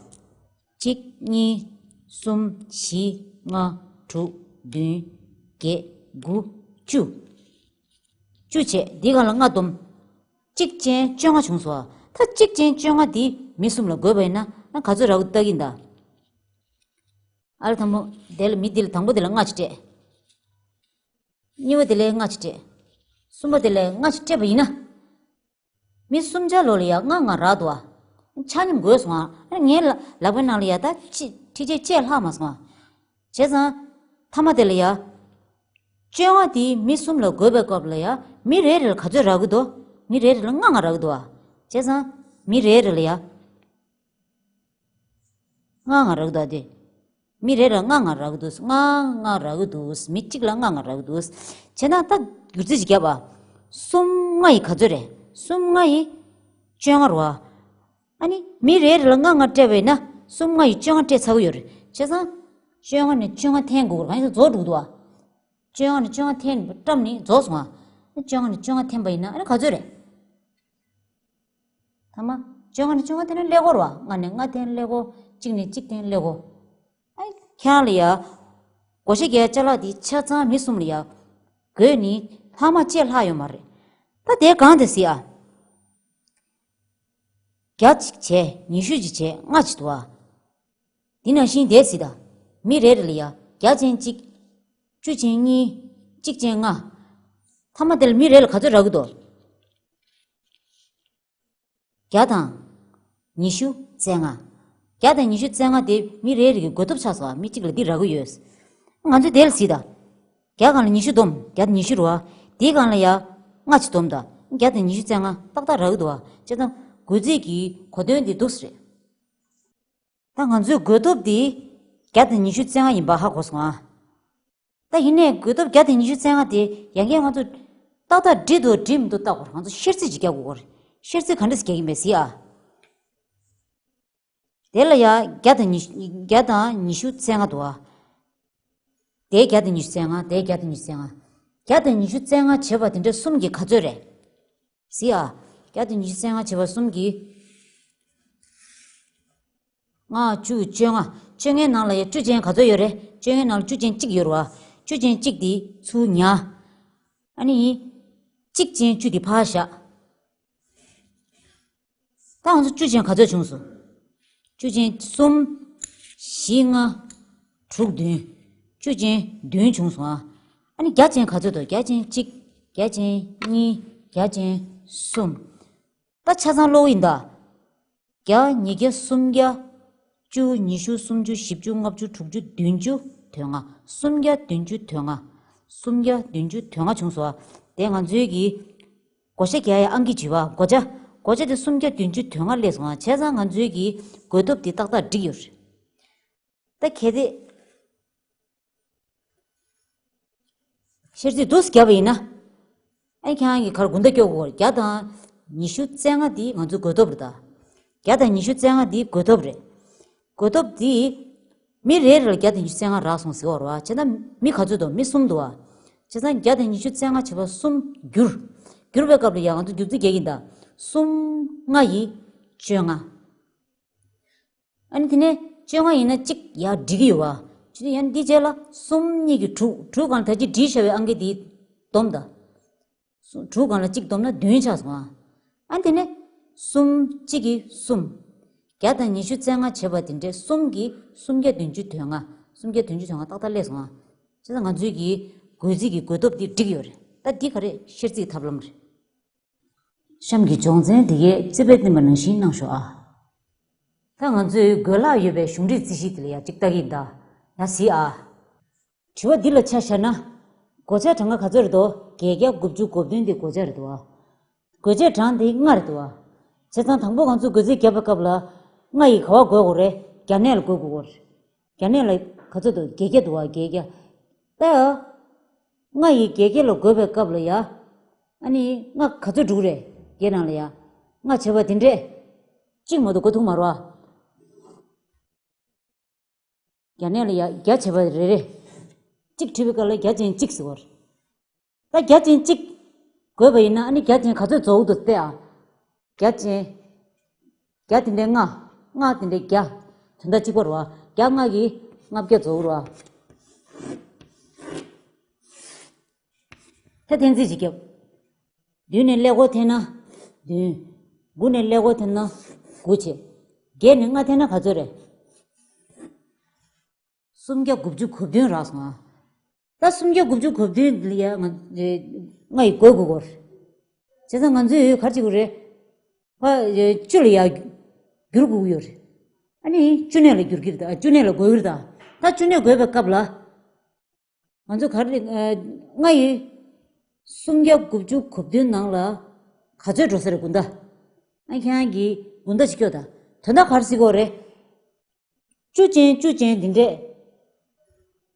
གཅིག་གཉིས། གསུམ། བཞི། ལྔ། དྲུག་བདུན། བརྒྱད། དགུ། བཅུ། བཅུ་བྱས་འདི་སྒང་ལ་ལྔ་བསྡོམས། གཅིག་ཅན་བཅོ་ལྔ་བྱུང་སོང་ཨ། ད་གཅིག་ཅན་བཅོ་ལྔ་འདི་མི་གསུམ་ལ་བགོས་པ་ཡིན་ན་ན་ག་ཚོད་རག་གི་ལྟ་གི་ཡིན་ད། ཨ་ལ་དང་པོ་དེ་ལ་མི་འདི་ལ་དང་པོ་དེ་ལ་ལྔ་ཅིག་སྤྲད། གཉིས་པ་དེ་ལ་ལྔ་ཅིག་སྤྲད། གསུམ་པ་དེ་ལ་ལྔ་ཅིག་སྤྲད་པ་ཡིན་ན། མི་གསུམ་ཆ་ལོ་ལ་ཡ་ལྔ་ལྔ་རག་འདུག་ཨ། ཆ་སྙོམས་བགོས་སོང་ཨ། ངའི་ལ་ལག་པའི་ནང་ལ་ཡ་ད་ཅི་ཁྲི་ཆ་བཅས་ལྷག་མ་སོང་ཨ། བྱས་ཙང་། མཐའ་མ་དེ་ལ་ཡ། བཅོ་ལྔ་དེ་མི་གསུམ་ལ་བགོས་པའི་སྐབས་ལ་ཡ་མི་རེ་རེ་ལ་ག་ཚོད་རག་གི་འདུག་མི་རེ་རེ་ལ་ལྔ་ལྔ་རག་གི་འདུག་ཨ། བྱས་ཙང་། མི་རེ་རེ་ལ་ཡ། ལྔ་ལྔ་རག་གི་འདུག་ཨ་དེ། མི་རེ་རེ་ལ་ལྔ་ལྔ་རག་གི་འདུག་ལྔ་ལྔ་རག་གི་འདུག་མི་གཅིག་ལ་ལྔ་ལྔ་རག་གི་འདུག་བྱས་ན་ད་བསྒྱུར་རྩིས་ཅིག་བརྒྱབ་པ། གསུམ་ལྔ་ཡི་ག་ཚོད་རེད། གསུམ་ལྔ་ཡི་བཅོ་ལྔ་རེད་བ། ཨ་ནི་མི་རེ་རེ་ལ་ལྔ་ལྔ་སྤྲད་པ་ཡིན་ན་གསུམ་ལྔ་ཡི་བཅོ་ལྔ་སྤྲད་ཚར་གི་ཡོད་རེད། བྱས་ཙང་། བཅོ་ལྔ་ནས་བཅོ་ལྔ་འཐེན་དགོས་རེད། གང་ཡིན་ཟེར་རྫོགས་འགྲོ་གི་འདུག་བ། བཅོ་ལྔ་ནས་བཅོ་ལྔ་འཐེན་བཀྲམ་ནས་རྫོགས་སོང་ང་། བཅོ་ལྔ་ནས་བཅོ་ལྔ་འཐེན་པ་ཡིན་ན་ཨ་ནི་ག་ཚོད་རེད། ཐ་མ། བཅོ་ལྔ་ནས་བཅོ་ལྔ་འཐེན་ན་ཀླད་ཀོར་བ། ལྔ་ནས་ལྔ་འཐེན་ཀླད་ཀོར། གཅིག་ནས་གཅིག་འཐེན་ཀླད་ཀོར། ཨ་ཁྱེད་རང་ལ་ཡ། བགོ་བཤའ་རྒྱག་ཅ་ལག་འདི་ཆ་ཚང་མི་གསུམ་ལ་ཡ། བགོས་ནི་ལྷག་མ་བཅས་ལྷག་ཡོད་མ་རེད། ད་དེ་གང་དེ་སི་ཨ། བརྒྱ་གཅིག་བྱས་ཉི་ཤུ་གཅིག་བྱས་ལྔ་གཅིག་འདུག་ཨ། འདི་ནང་བཞིན་དེ་སྲིད་ད། མི་རེ་རེ་ལ་ཡ་བརྒྱ་ཅན་གཅིག་བཅུ་ཅན་གཉིས། གཅིག་ཅན་ལྔ། ཐ་མ་དེ་ལ་མི་རེ་ལ་ག་ཚོད་རག་གི་འདུག་བརྒྱ་དང་། ཉི་ཤུ་རྩ་ལྔ། བརྒྱ་དང་ཉི་ཤུ་རྩ་ལྔ་དེ་མི་རེ་རེ་གི་བགོ་ཐོབ་ཆགས་སོང་བ། མི་གཅིག་ལ་འདི་རག་གི་ཡོད། ང་ཚོས་དེ་ལ་སྲིད་ད། བརྒྱ་སྒང་ལ་ཉི་ཤུ་བསྡོམས་བརྒྱ་དང་ཉི་ཤུ་རེད་བ། དེའི་སྒང་ལ་ཡ། ལྔ་གཅིག་བསྡོམས་ད། བརྒྱ་དང་ཉི་ཤུ་རྩ་ལྔ་ཏག་ཏག་རག་གི་འདུག་བ། བྱས་ཙང་། བགོ་རྩིས་ཀྱི་གོ་དོན་འདི་འདུག་སེ་རེད། ད་ང་ཚོའི་བགོ་ཐོབ་འདི་བརྒྱ་དང་ཉི་ཤུ་རྩ་ལྔ་ཡིན་པ་ཧ་གོ་སོང་ཨ། ད་ཡིན་ནའི་བགོ་ཐོབ་བརྒྱ་དང་ཉི་ཤུ་རྩ་ལྔ་དེ་ཡང་བསྐྱར་ང་ཚོ་ཏག་ཏག་འགྲིག་འདུག་འགྲིག་མི་འདུག་བལྟ་དགོས་རེད། ང་ཚོ་བཤེར་རྩིས་ཅིག་རྒྱག་དགོས་རེད། བཤེར་རྩིས་ག་འདྲ་ཞིག་རྒྱག་གི་ཡིན་པས་གཟིགས་ཨ། དེ་ལ་ཡ་བརྒྱ་དང་ཉི་བརྒྱ་དང་ཉི་ཤུ་རྩ་ལྔ་འདུག་བ། དེ་བརྒྱ་དང་ཉི་ཤུ་རྩ་ལྔ། དེ་བརྒྱ་དང་ཉི་ཤུ་རྩ་ལྔ། བརྒྱ་དང་ཉི་ཤུ་རྩ་ལྔ་བྱས་པ་དེ་འདྲ་གསུམ་གྱི་ག་ཚོད་རེད། གཟིགས་ཨ། བརྒྱ་དང་ཉི་ཤུ་རྩ་ལྔ་བྱས་པ་གསུམ་གྱི། ལྔ་བཅུ་བཅོ་ལྔ། བཅོ་ལྔའི་ནང་ལ་ཡ་བཅུ་ཅན་ག་ཚོད་ཡོད་རེད། བཅོ་ལྔའི་ནང་ལ་བཅུ་ཅན་གཅིག་ཡོད་རེད་བ། བཅུ་ཅན་གཅིག་དེ་ཚུར་ཉར། ཨ་ནི། གཅིག་ཅན་བཅུ་དེ་ཕར་བཞག་ད་ང་ཚོ་བཅུ་ཅན་ག་ཚོད་བྱུང་སོང་། བཅུ་ཅན་གསུམ། བཞི་ལྔ། དྲུག་བདུན། བཅུ་ཅན་བདུན་བྱུང་སོང་ཨ། ཨ་ནི་བརྒྱ་ཅན་ག་ཚོད་འདུག་བརྒྱ་ཅན་གཅིག་བརྒྱ་ཅན་གཉིས། བརྒྱ་ཅན་གསུམ། ད་ཆ་ཚང་ཀློག་ཡིན་ད། བརྒྱ། ཉིས་བརྒྱ། སུམ་བརྒྱ། བཅུ། ཉི་ཤུ། སུམ་ཅུ། བཞི་བཅུ། ལྔ་བཅུ། དྲུག་ཅུ། བདུན་ཅུ། དོན་ལྔ། སུམ་བརྒྱ། བདུན་ཅུ། དོན་ལྔ། སུམ་བརྒྱ། བདུན་ཅུ། དོན་ལྔ་བྱུང་སོང་བ། དེ་ང་ཚོའི་གི་བགོ་བཤའ་རྒྱག་ཡ་ཨང་ཀི་བྱི་བ། བགོ་བྱ། བགོ་བྱ་དེ་སུམ་བརྒྱ། བདུན་ཅུ། དོན་ལྔ་སླེབས་སོང་བ། བྱས་ཙང་ང་ཚོའི་གི་བགོ་ཐོབ་དེ་ཏག་ཏག་འགྲིག་ཡོད་རེད། ད་གལ་ཏེ། ཤེར་རྩིས་འདུག་སེ་བརྒྱབ་པ་ཡིན་ན། ཨ་ཁྱེད་རང་གིས་ག་རེ་དགུང་ཟླ་སྐྱོར་དགོས། བརྒྱ་དང་ཉི་ཤུ་རྩ་ལྔ་འདི་ང་ཚོའི་བགོ་ཐོབ་རེད་ད། བརྒྱ་དང་ཉི་ཤུ་རྩ་ལྔ་འདི་བགོ་ཐོབ་རེད། བགོ་ཐོབ་འདི། མི་རེ་རེ་ལ་བརྒྱ་དང་ཉི་ཤུ་རྩ་ལྔ་རག་སོང་ཟེར་བ་རེད་བ། བྱས་ན་མི་ག་ཚོད་འདུག་མི་གསུམ་འདུག་བ། བྱས་ཙང་བརྒྱ་དང་ཉི་ཤུ་རྩ་ལྔ་བྱས་པ་གསུམ་བསྒྱུར། བསྒྱུར་བའི་སྐབས་ལ་ཡང་ང་ཚོ་བསྒྱུར་རྩིས་རྒྱག་གི་ཡིན་ད། གསུམ་ལྔ་ཡི་བཅོ་ལྔ། ཨ་ནི་དེ་ནས་བཅོ་ལྔ་ཡིན་ན་གཅིག་ཡར་འགྲིག་གི་ཡོད་བ། བྱས་ན་ཡང་འདི་རྗེས་ལ་གསུམ་གཉིས་ཀྱི་དྲུག་དྲུག་སྒང་ལ་ད་ཅི་བྲིས་བཞག་པའི་ཨང་ཀི་འདི་བསྡོམས་དང་། གསུམ། དྲུག་སྒང་ལ་གཅིག་བསྡོམས་ན་བདུན་ཆགས་སོང་ཨ། ཨ་ནི་དེ་ནས་གསུམ་གཅིག་གིས་གསུམ། བརྒྱ་དང་ཉི་ཤུ་རྩ་ལྔ་བྱས་པ་དེ་འདྲས་གསུམ་གྱིས་སུམ་བརྒྱ་བདུན་ཅུ་དོན་ལྔ། སུམ་བརྒྱ་བདུན་ཅུ་དོན་ལྔ་ཏག་ཏག་སླེབས་སོང་ཨ། བྱས་ཙང་ང་ཚོའི་གི་བགོ་རྩིས་ཀྱི་བགོ་ཐོབ་འདི་འགྲིག་ཡོད་རེད། ད་འདི་ག་རེ་ཤེར་རྩིས་ཐབས་ལམ་རེད། གཤམ་གྱི་སྦྱོང་ཚན་འདི་གའི་རྩིས་དཔེ་བསྟན་པ་ནང་བཞིན་གནང་ཤོག་ཨ། ད་ང་ཚོའི་བགོས་ལྷག་ཡོད་པའི་གཞུང་འབྲེལ་རྩིས་གཞི་དེ་ལ་ཡ་གཅིག་ལྟ་གི་ཡིན་ད། ཡ་གཟིགས་ཨ། དྲི་བ་འདི་ལ་ཆ་བཞག་ན། བགོ་བྱ་གྲངས་ཀ་ག་ཚོད་རེད་དོ། བརྒྱད་བརྒྱ། དགུ་བཅུ། གོ་བདུན་དེ་བགོ་བྱ་རེད་དོ། བགོ་བྱའི་གྲངས་དེ་ལྔ་རེད་དོ། བྱས་ཙང་དང་པོ་ང་ཚོ་བགོ་རྩིས་བརྒྱབ་པའི་སྐབས་ལ། ལྔ་ཡིས་ག་པར་བགོ་དགོས་རེད། བརྒྱ་གནས་ལ་བགོ་དགོས་རེད། བརྒྱ་གནས་ལ་ག་ཚོད་འདུག་བརྒྱད་བརྒྱ་འདུག་བ། བརྒྱད་བརྒྱ། ད། ལྔ་ཡིས་བརྒྱད་བརྒྱ་ལ་བགོས་པའི་སྐབས་ལ་ཡ། ཨ་ནི་ལྔ་ག་ཚོད་འགྲོ་གི་རེད། བརྒྱད་ནང་ལ་ཡ། ལྔ་བྱས་པ་དེ་འདྲས། གཅིག་མ་གཏོགས་བགོ་ཐུབ་མ་རེད་བ། བརྒྱ་གནས་ལ་ཡ་བརྒྱ་བྱས་པ་རེ་རེ། གཅིག་བྲིས་པའི་སྐབས་ལ་བརྒྱ་ཅན་གཅིག་ཟེར་བ་རེད། ད་བརྒྱ་ཅན་གཅིག་བགོས་པ་ཡིན་ན་ཨ་ནི་བརྒྱ་ཅན་ག་ཚོད་རྫོགས་འདུག་བལྟས་ཨ། བརྒྱ་ཅན། བརྒྱ་དེ་འདྲའི་ལྔ། ལྔ་དེ་འདྲའི་བརྒྱ། དོན་དག་གཅིག་པ་རེད་བ། བརྒྱ་ལྔ་གིས་ལྔ་བརྒྱ་རྫོགས་རེད་བ། ད་འཐེན་རྩིས་ཅིག་བརྒྱབ། བདུན་ནས་ཀླད་ཀོར་འཐེན་ན་བདུན། དགུ་ནས་ཀླད་ཀོར་འཐེན་ན་དགུ་བྱས། བརྒྱད་ནས་ལྔ་འཐེན་ན་ག་ཚོད་རེད། སུམ་བརྒྱ་དགུ་བཅུ་གོ་བདུན་རག་སོང་ཨ། ད་སུམ་བརྒྱ་དགུ་བཅུ་གོ་བདུན་ལ་ཡ་ང་ལྔ་ཡིས་བགོ་དགོས་གོ། བྱས་ཙང་ང་ཚོས་ག་རེ་བྱེད་དགོས་རེད། ཕ། བཅུ་ལ་ཡ་བསྒྱུར་དགོས་ཀྱི་ཡོད་རེད། ཨ་ནི་བཅུ་གནས་ལ་བསྒྱུར་གྱི་རེད་ད། བཅུ་གནས་ལ་བགོ་གི་རེད་ད། ད་བཅུ་གནས་བགོས་པའི་སྐབས་ལ། ང་ཚོ་ག་རེ། ལྔ་ཡིས་སུམ་བརྒྱ་དགུ་བཅུ་གོ་བདུན་ནང་ལ་ག་ཚོད་འགྲོ་ས་རེད་དགུང་ཟླ། ཨ་ཁྱེད་རང་གིས་དགུང་ཟླ་ཞིག་སྐྱོ་ད། དོན་དག་ག་རེ་ཟེར་གྱི་ཡོད་རེད། བཅུ་ཅན་བཅུ་ཅན་འདི་འདྲས་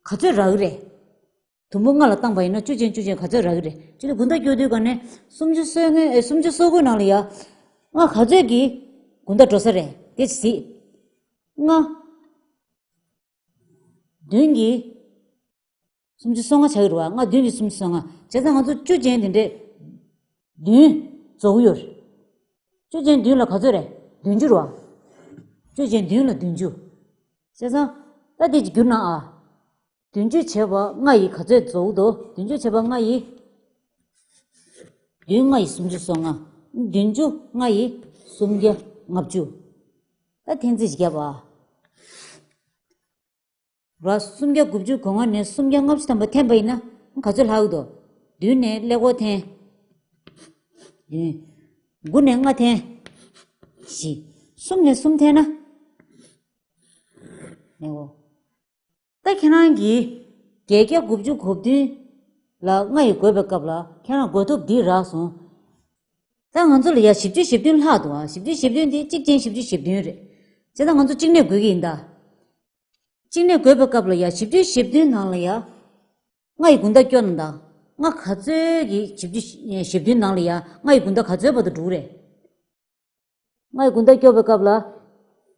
ག་ཚོད་རག་གི་རེད། དུམ་བུ་ལྔ་ལ་བཏང་པ་ཡིན་ན་བཅུ་ཅན་བཅུ་ཅན་ག་ཚོད་རག་གི་རེད། བཅུ་ཅན་དགུང་ཟླ་སྐྱོ་དུས་ག་ནས་སུམ་ཅུ་སོ་ལྔ། ཨེ། སུམ་ཅུ་སོ་དགུ་ནང་ལ་ཡ། ལྔ་ག་ཚོད་ཀྱི་དགུང་ཟླ་འགྲོ་ས་རེད་དེ་གཟིགས། ལྔ། བདུན་གྱིས་སུམ་ཅུ་སོ་ལྔ་ཆགས་ཀྱི་རེད་བ། ལྔ་བདུན་གྱིས་སུམ་ཅུ་སོ་ལྔ། བྱས་ཙང་ང་ཚོ་བཅུ་ཅན་དེ་འདྲས་བདུན་རྫོགས་ཀྱི་ཡོད་རེད། བཅུ་ཅན་བདུན་ལ་ག་ཚོད་རེད། བདུན་ཅུ་རེད་བ། བཅུ་ཅན་བདུན་ལ་བདུན་ཅུ། བྱས་ཙང་ད་དེ་ཅིག་བསྒྱུར་ན་ཨ། བདུན་ཅུ་བྱས་པ་ལྔ་ཡིས་ག་ཚོད་རྫོགས་འདུག་བདུན་ཅུ་བྱས་པ་ལྔ་ཡིས། བདུན་ལྔ་ཡིས་སུམ་ཅུ་སོ་ལྔ། བདུན་ཅུ་ལྔ་ཡིས་སུམ་བརྒྱ་ལྔ་བཅུ། ད་འཐེན་རྩིས་ཤིག་བརྒྱབ་ཨ། ར། སུམ་བརྒྱ་དགུ་བཅུ་གོ་ལྔ་ནས་སུམ་བརྒྱ་ལྔ་བཅུ་ཐམ་པ་འཐེན་པ་ཡིན་ན་ག་ཚོད་ལྷག་འདུག་བདུན་ནས་ཀླད་ཀོར་འཐེན། བདུན། དགུ་ནས་ལྔ་འཐེན། བཞི། གསུམ་ནས་གསུམ་འཐེན་ན། ནས་འོ། ད་ཁྱེད་རང་གིས་བརྒྱད་བརྒྱ་དགུ་བཅུ་གོ་བདུན་ལ་ལྔ་ཡིས་བགོས་པའི་སྐབས་ལ་ཁྱེད་རང་བགོ་ཐོབ་འདི་རག་སོང་། ད་ང་ཚོ་ལ་ཡ་བཞི་བཅུ་ཞེ་བདུན་ལྷག་འདུག་ཨ། བཞི་བཅུ་ཞེ་བདུན་དེ་གཅིག་ཅན་བཞི་བཅུ་ཞེ་བདུན་རེད། བྱས་ཙང་ང་ཚོ་གཅིག་གནས་བགོས་ཀྱི་ཡིན་ད། གཅིག་གནས་བགོས་པའི་སྐབས་ལ་ཡ་བཞི་བཅུ་ཞེ་བདུན་ནང་ལ་ཡ། ལྔ་ཡི་དགུང་ཟླ་སྐྱོ་ན་ད། ལྔ་ག་ཚོད་ཀྱི་བཞི་བཅུ་ཞེ་བདུན་ནང་ལ་ཡ་ལྔ་ཡི་དགུང་ཟླ་ག་ཚོད་བར་དུ་འགྲོ་གི་རེད། ལྔ་ཡི་དགུང་ཟླ་སྐྱོ་བའི་སྐབས་ལ།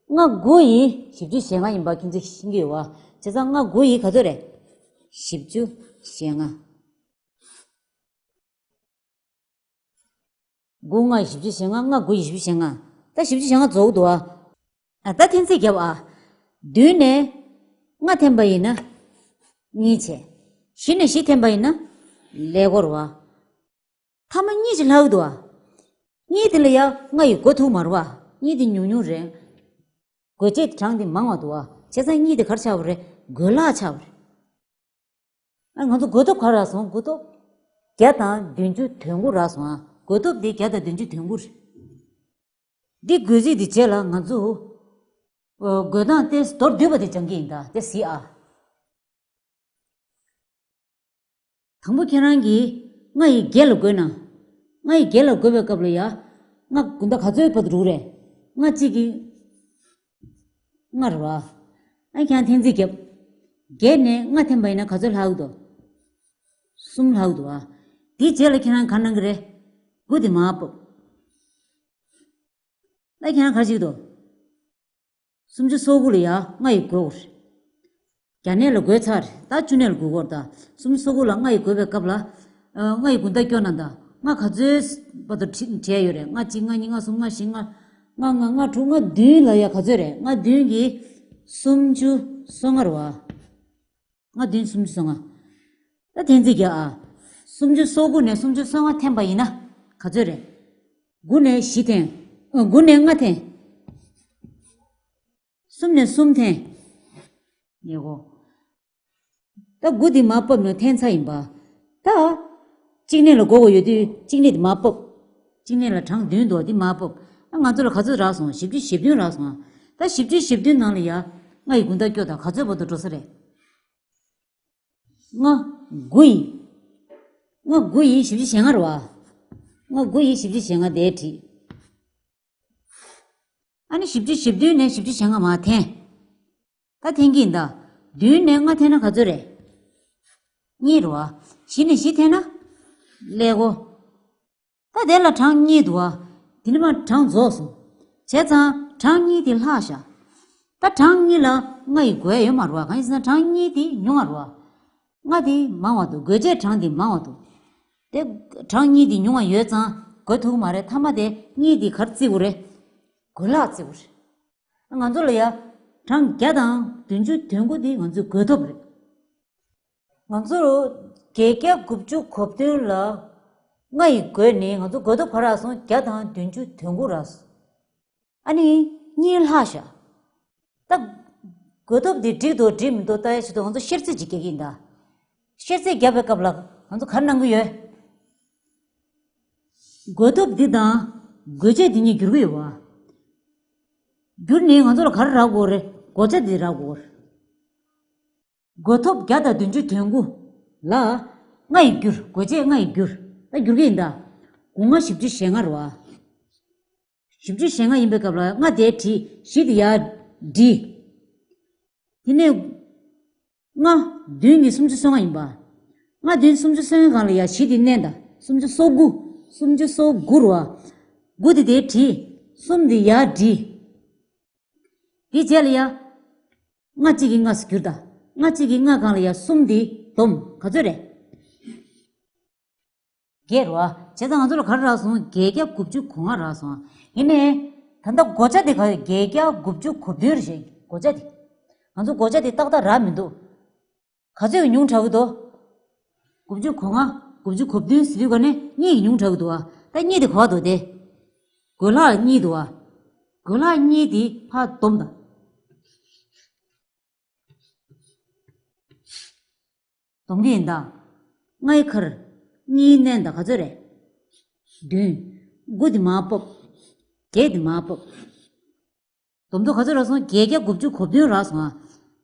ལྔ་དགུ་ཡིས་བཞི་བཅུ་ཞེ་ལྔ་ཡིན་པ་ཁྱེད་ཚོས་ཤེས་ཀྱི་ཡོད་པ། བྱས་ཙང་ལྔ་དགུ་ཡིས་ག་ཚོད་རེད། བཞི་བཅུ་ཞེ་ལྔ། དགུ་ལྔ་བཞི་བཅུ་ཞེ་ལྔ། ལྔ་དགུ་ཡིས་བཞི་བཅུ་ཞེ་ལྔ། ད་བཞི་བཅུ་ཞེ་ལྔ་རྫོགས་འདུག་ཨ། ཨ་ད་འཐེན་རྩིས་བརྒྱབ་ཨ། བདུན་ནས་ལྔ་འཐེན་པ་ཡིན་ན་གཉིས་བྱས། བཞི་ནས་བཞི་འཐེན་པ་ཡིན་ན་ཀླད་ཀོར་བ། མཐའ་མ་གཉིས་ཅིག་ལྷག་འདུག་ཨ། གཉིས་དེ་ལ་ཡ་ལྔ་ཡིས་བགོ་ཐུབ་མ་རེད་བ། གཉིས་དེ་ཉུང་ཉུང་རེད། བགོ་བྱེད་གྲངས་དེ་མང་བ་འདུག་ཨ། བྱས་ཙང་གཉིས་དེ་ག་རེ་ཆགས་པ་རེད། བགོད་ལྷག་ཆགས་པ་རེད། ཨ་ང་ཚོ་བགོ་ཐོབ་ག་རག་སོང་། བགོ་ཐོབ་བརྒྱ་དང་བདུན་ཅུ་དོན་དགུ་རག་སོང་ཨ། བགོ་ཐོབ་དེ་བརྒྱ་དང་བདུན་ཅུ་དོན་དགུ་རེད། འདི་བགོ་རྩིས་དེ་རྗེས་ལ་ང་ཚོ་ཨ་བགོད་སྟངས་དེ་མདོར་བསྡུས་པ་དེ་སྦྱང་གི་ཡིན་ད། དེ་གཟིགས་ཨ། དང་པོ་ཁྱེད་རང་གིས་ལྔ་ཡིས་བརྒྱད་ལ་བགོས་ན། ལྔ་ཡིས་བརྒྱད་ལ་བགོས་པའི་སྐབས་ལ་ཡ། ལྔ་དགུང་ཟླ་ག་ཚོད་བར་དུ་འགྲོ་གི་རེད། ལྔ་གཅིག་གིས་ལྔ་རེད་བ། ཨ་ཁྱེད་རང་འཐེན་རྩིས་བརྒྱབ། བརྒྱད་ནས་ལྔ་འཐེན་པ་ཡིན་ན་ག་ཚོད་ལྷག་འདུག་གསུམ་ལྷག་འདུག་བ། དེའི་རྗེས་ལ་ཁྱེད་རང་ག་རེ་གནང་གི་རེད། དགུ་དེ་མར་ཕབ། ད་ཁྱེད་རང་ག་རེ་བྱེད་ཀྱི་འདུག་སུམ་ཅུ་སོ་དགུ་ལ་ཡ་ལྔ་ཡིས་བགོ་དགོས་རེད། བརྒྱ་ནས་ལ་བགོས་ཚར་རེད། ད་བཅུ་ནས་ལ་བགོ་དགོས་རེད་ད། སུམ་ཅུ་སོ་དགུ་ལ་ལྔ་ཡིས་བགོས་པའི་སྐབས་ལ། ཨ་ལྔ་ཡིས་དགུང་ཟླ་སྐྱོར་ན་ད། ལྔ་ག་ཚོད་བར་དུ་བྲི་བྲིས་ཡོད་རེད། ལྔ་གཅིག་ལྔ་གཉིས་ལྔ་གསུམ་ལྔ་བཞི་ལྔ། ལྔ་ལྔ་ལྔ་དྲུག་ལྔ་བདུན་ལ་ཡ་ག་ཚོད་རེད། ལྔ་བདུན་གྱིས་སུམ་ཅུ་སོ་ལྔ་རེད་བ། ལྔ་བདུན་སུམ་ཅུ་སོ་ལྔ། ད་འཐེན་རྩིས་རྒྱག་ཨ། སུམ་ཅུ་སོ་དགུ་ནས་སུམ་ཅུ་སོ་ལྔ་འཐེན་པ་ཡིན་ན་ག་ཚོད་རེད། དགུ་ནས་བཞི་འཐེན། ཨ་དགུ་ནས་ལྔ་འཐེན། གསུམ་ནས་གསུམ་འཐེན། ཡེ་གོ། ད་དགུ་འདི་མར་ཕབ་ནས་འཐེན་ཚར་ཡིན་པ། ད། གཅིག་ནས་ལ་བགོ་དགོས་ཡོད་དུས་གཅིག་ནས་འདི་མར་ཕབ། གཅིག་ནས་ལ་གྲངས་བདུན་འདུག་འདི་མར་ཕབ། ད་ང་ཚོ་ལ་ག་ཚོད་རག་སོང་། བཞི་བཅུ་ཞེ་བདུན་རག་སོང་། ད་བཞི་བཅུ་ཞེ་བདུན་ནང་ལ་ཡ། ལྔ་ཡི་དགུང་ཟླ་སྐྱོ་དང་ག་ཚོད་བར་དུ་འགྲོ་ས་རེད། ལྔ། དགུ་ཡིས། ལྔ་དགུ་ཡིས་བཞི་བཅུ་ཞེ་ལྔ་རེད་བ། ལྔ་དགུ་ཡིས་བཞི་བཅུ་ཞེ་ལྔ་དེ་བྲིས། ཨ་ནི་བཞི་བཅུ་ཞེ་བདུན་ནས་བཞི་བཅུ་ཞེ་ལྔ་མར་འཐེན། ད་འཐེན་གྱི་ཡིན་ད། བདུན་ནས་ལྔ་འཐེན་ན་ག་ཚོད་རེད། གཉིས་རེད་བ། བཞི་ནས་བཞི་འཐེན་ན། ཀླད་ཀོར། ད་དེ་ལ་གྲངས་གཉིས་འདུག་བ། དེ་ནི་མ་གྲངས་རྫོགས་སོང་། བྱས་ཙང་གྲངས་གཉིས་དེ་ལྷག་བཞག། ད་གྲངས་གཉིས་ལ་ལྔ་ཡིས་བགོས་ཡོད་མ་རེད་བ། གང་ཡིན་ཟེར་ན་གྲངས་གཉིས་དེ་ཉུང་བ་རེད་བ། ལྔ་དེ་མང་བ་འདུག་བགོ་བྱེད་གྲངས་དེ་མང་བ་འདུག་དེ་གྲངས་གཉིས་དེ་ཉུང་བ་ཡོད་ཙང་བགོ་ཐུབ་མ་རེད། མཐའ་མ་དེ་གཉིས་དེ་ག་རེ་བརྩི་དགོས་རེད། བགོད་ལྷག་བརྩི་དགོས་རེད། ང་ཚོ་ལ་ཡ། གྲངས་བརྒྱ་དང་བདུན་ཅུ་དོན་དགུ་དེ་ང་ཚོའི་བགོ་ཐོབ་རེད། ང་ཚོར་བརྒྱད་བརྒྱ་དགུ་བཅུ་གོ་བདུན་ལ་ལྔ་ཡིས་བགོས་ནས་ང་ཚོ་བགོ་ཐོབ་ག་རེ་རག་སོང་། བརྒྱ་དང་བདུན་ཅུ་དོན་དགུ་རག་སོང་། ཨ་ནི་གཉིས་ལྷག་བཞག་ད་བགོ་ཐོབ་འདི་འགྲིག་འདུག་འགྲིག་མི་འདུག་ལྟ་ཡ་ཆེད་དུ་ང་ཚོ་བཤེར་རྩིས་ཅིག་རྒྱག་གི་ཡིན་ད། བཤེར་རྩིས་རྒྱག་པའི་སྐབས་ལ་ང་ཚོ་ག་རེ་གནང་གི་ཡོད། བགོ་ཐོབ་འདི་དང་བགོ་བྱེད་འདི་གཉིས་བསྒྱུར་གི་ཡོད་བ། བསྒྱུར་ནས་ང་ཚོ་ལ་ག་རེ་རག་དགོས་རེད། བགོ་བྱ་འདི་རག་དགོས་རེད། བགོ་ཐོབ་བརྒྱ་དང་བདུན་ཅུ་དོན་དགུ་ལ་ལྔ་ཡིས་བསྒྱུར། བགོ་བྱེད་ལྔ་ཡིས་བསྒྱུར། ད་བསྒྱུར་གྱི་ཡིན་ད། དགུ་ལྔ་བཞི་བཅུ་ཞེ་ལྔ་རེད་བ། བཞི་བཅུ་ཞེ་ལྔ་ཡིན་པའི་སྐབས་ལ་ལྔ་དེ་བྲིས། བཞི་དེ་ཡར་བྲིས། དེ་ནས་ལྔ་བདུན་གྱིས་སུམ་ཅུ་སོ་ལྔ་ཡིན་པ། ལྔ་བདུན་སུམ་ཅུ་སོ་ལྔའི་སྒང་ལ་ཡར་བཞི་དེ་མནན་ད། སུམ་ཅུ་སོ་དགུ། སུམ་ཅུ་སོ་དགུ་རེད་བ། དགུ་དེ་དེ་བྲིས། གསུམ་དེ་ཡར་བྲིས། དེ་རྗེས་ལ་ཡ། ལྔ་གཅིག་གིས་ལྔ་ཟེར་བསྒྱུར་ད། ལྔ་གཅིག་གིས་ལྔ་སྒང་ལ་ཡ་གསུམ་དེ་བསྡོམས། ག་ཚོད་རེད། བརྒྱད་རེད་བ། བྱས་ཙང་ང་ཚོ་ལ་ག་རེ་རག་སོང་། བརྒྱད་བརྒྱ་དགུ་བཅུ་གོ་ལྔ་རག་སོང་། ཡིན་ནའི། ད་ལྟ་བགོ་བྱ་དེ་ག་རེ། བརྒྱད་བརྒྱ་དགུ་བཅུ་གོ་བདུན་རེད་ཞེས་བགོ་བྱ་དེ། ང་ཚོ་བགོ་བྱ་དེ་ཏག་ཏག་རག་མི་འདུག་ག་ཚོད་ཀྱིས་ཉུང་དྲགས་ཀྱི་འདུག་དགུ་བཅུ་གོ་ལྔ། དགུ་བཅུ་གོ་བདུན་ཟེར་དུས་ག་ནས་གཉིས་ཀྱིས་ཉུང་དྲགས་ཀྱི་འདུག་བ། ད་གཉིས་དེ་ག་པར་འདུག་སྟེ། བགོ་ལྷག་གཉིས་འདུག་བ། བགོ་ལྷག་གཉིས་དེ་ཕར་བསྡོམས་དང་། བསྡོམས་ཀྱི་ཡིན་ད། ལྔའི་ཁར་གཉིས་མནན་ད། ག་ཚོད་རེད། བདུན། དགུ་དེ་མར་ཕབ། བརྒྱད་དེ་མར་ཕབ། བསྡོམས་ཐོ་ག་ཚོད་རག་སོང་། བརྒྱད་བརྒྱ་དགུ་བཅུ་གོ་བདུན་རག་སོང་ཨ།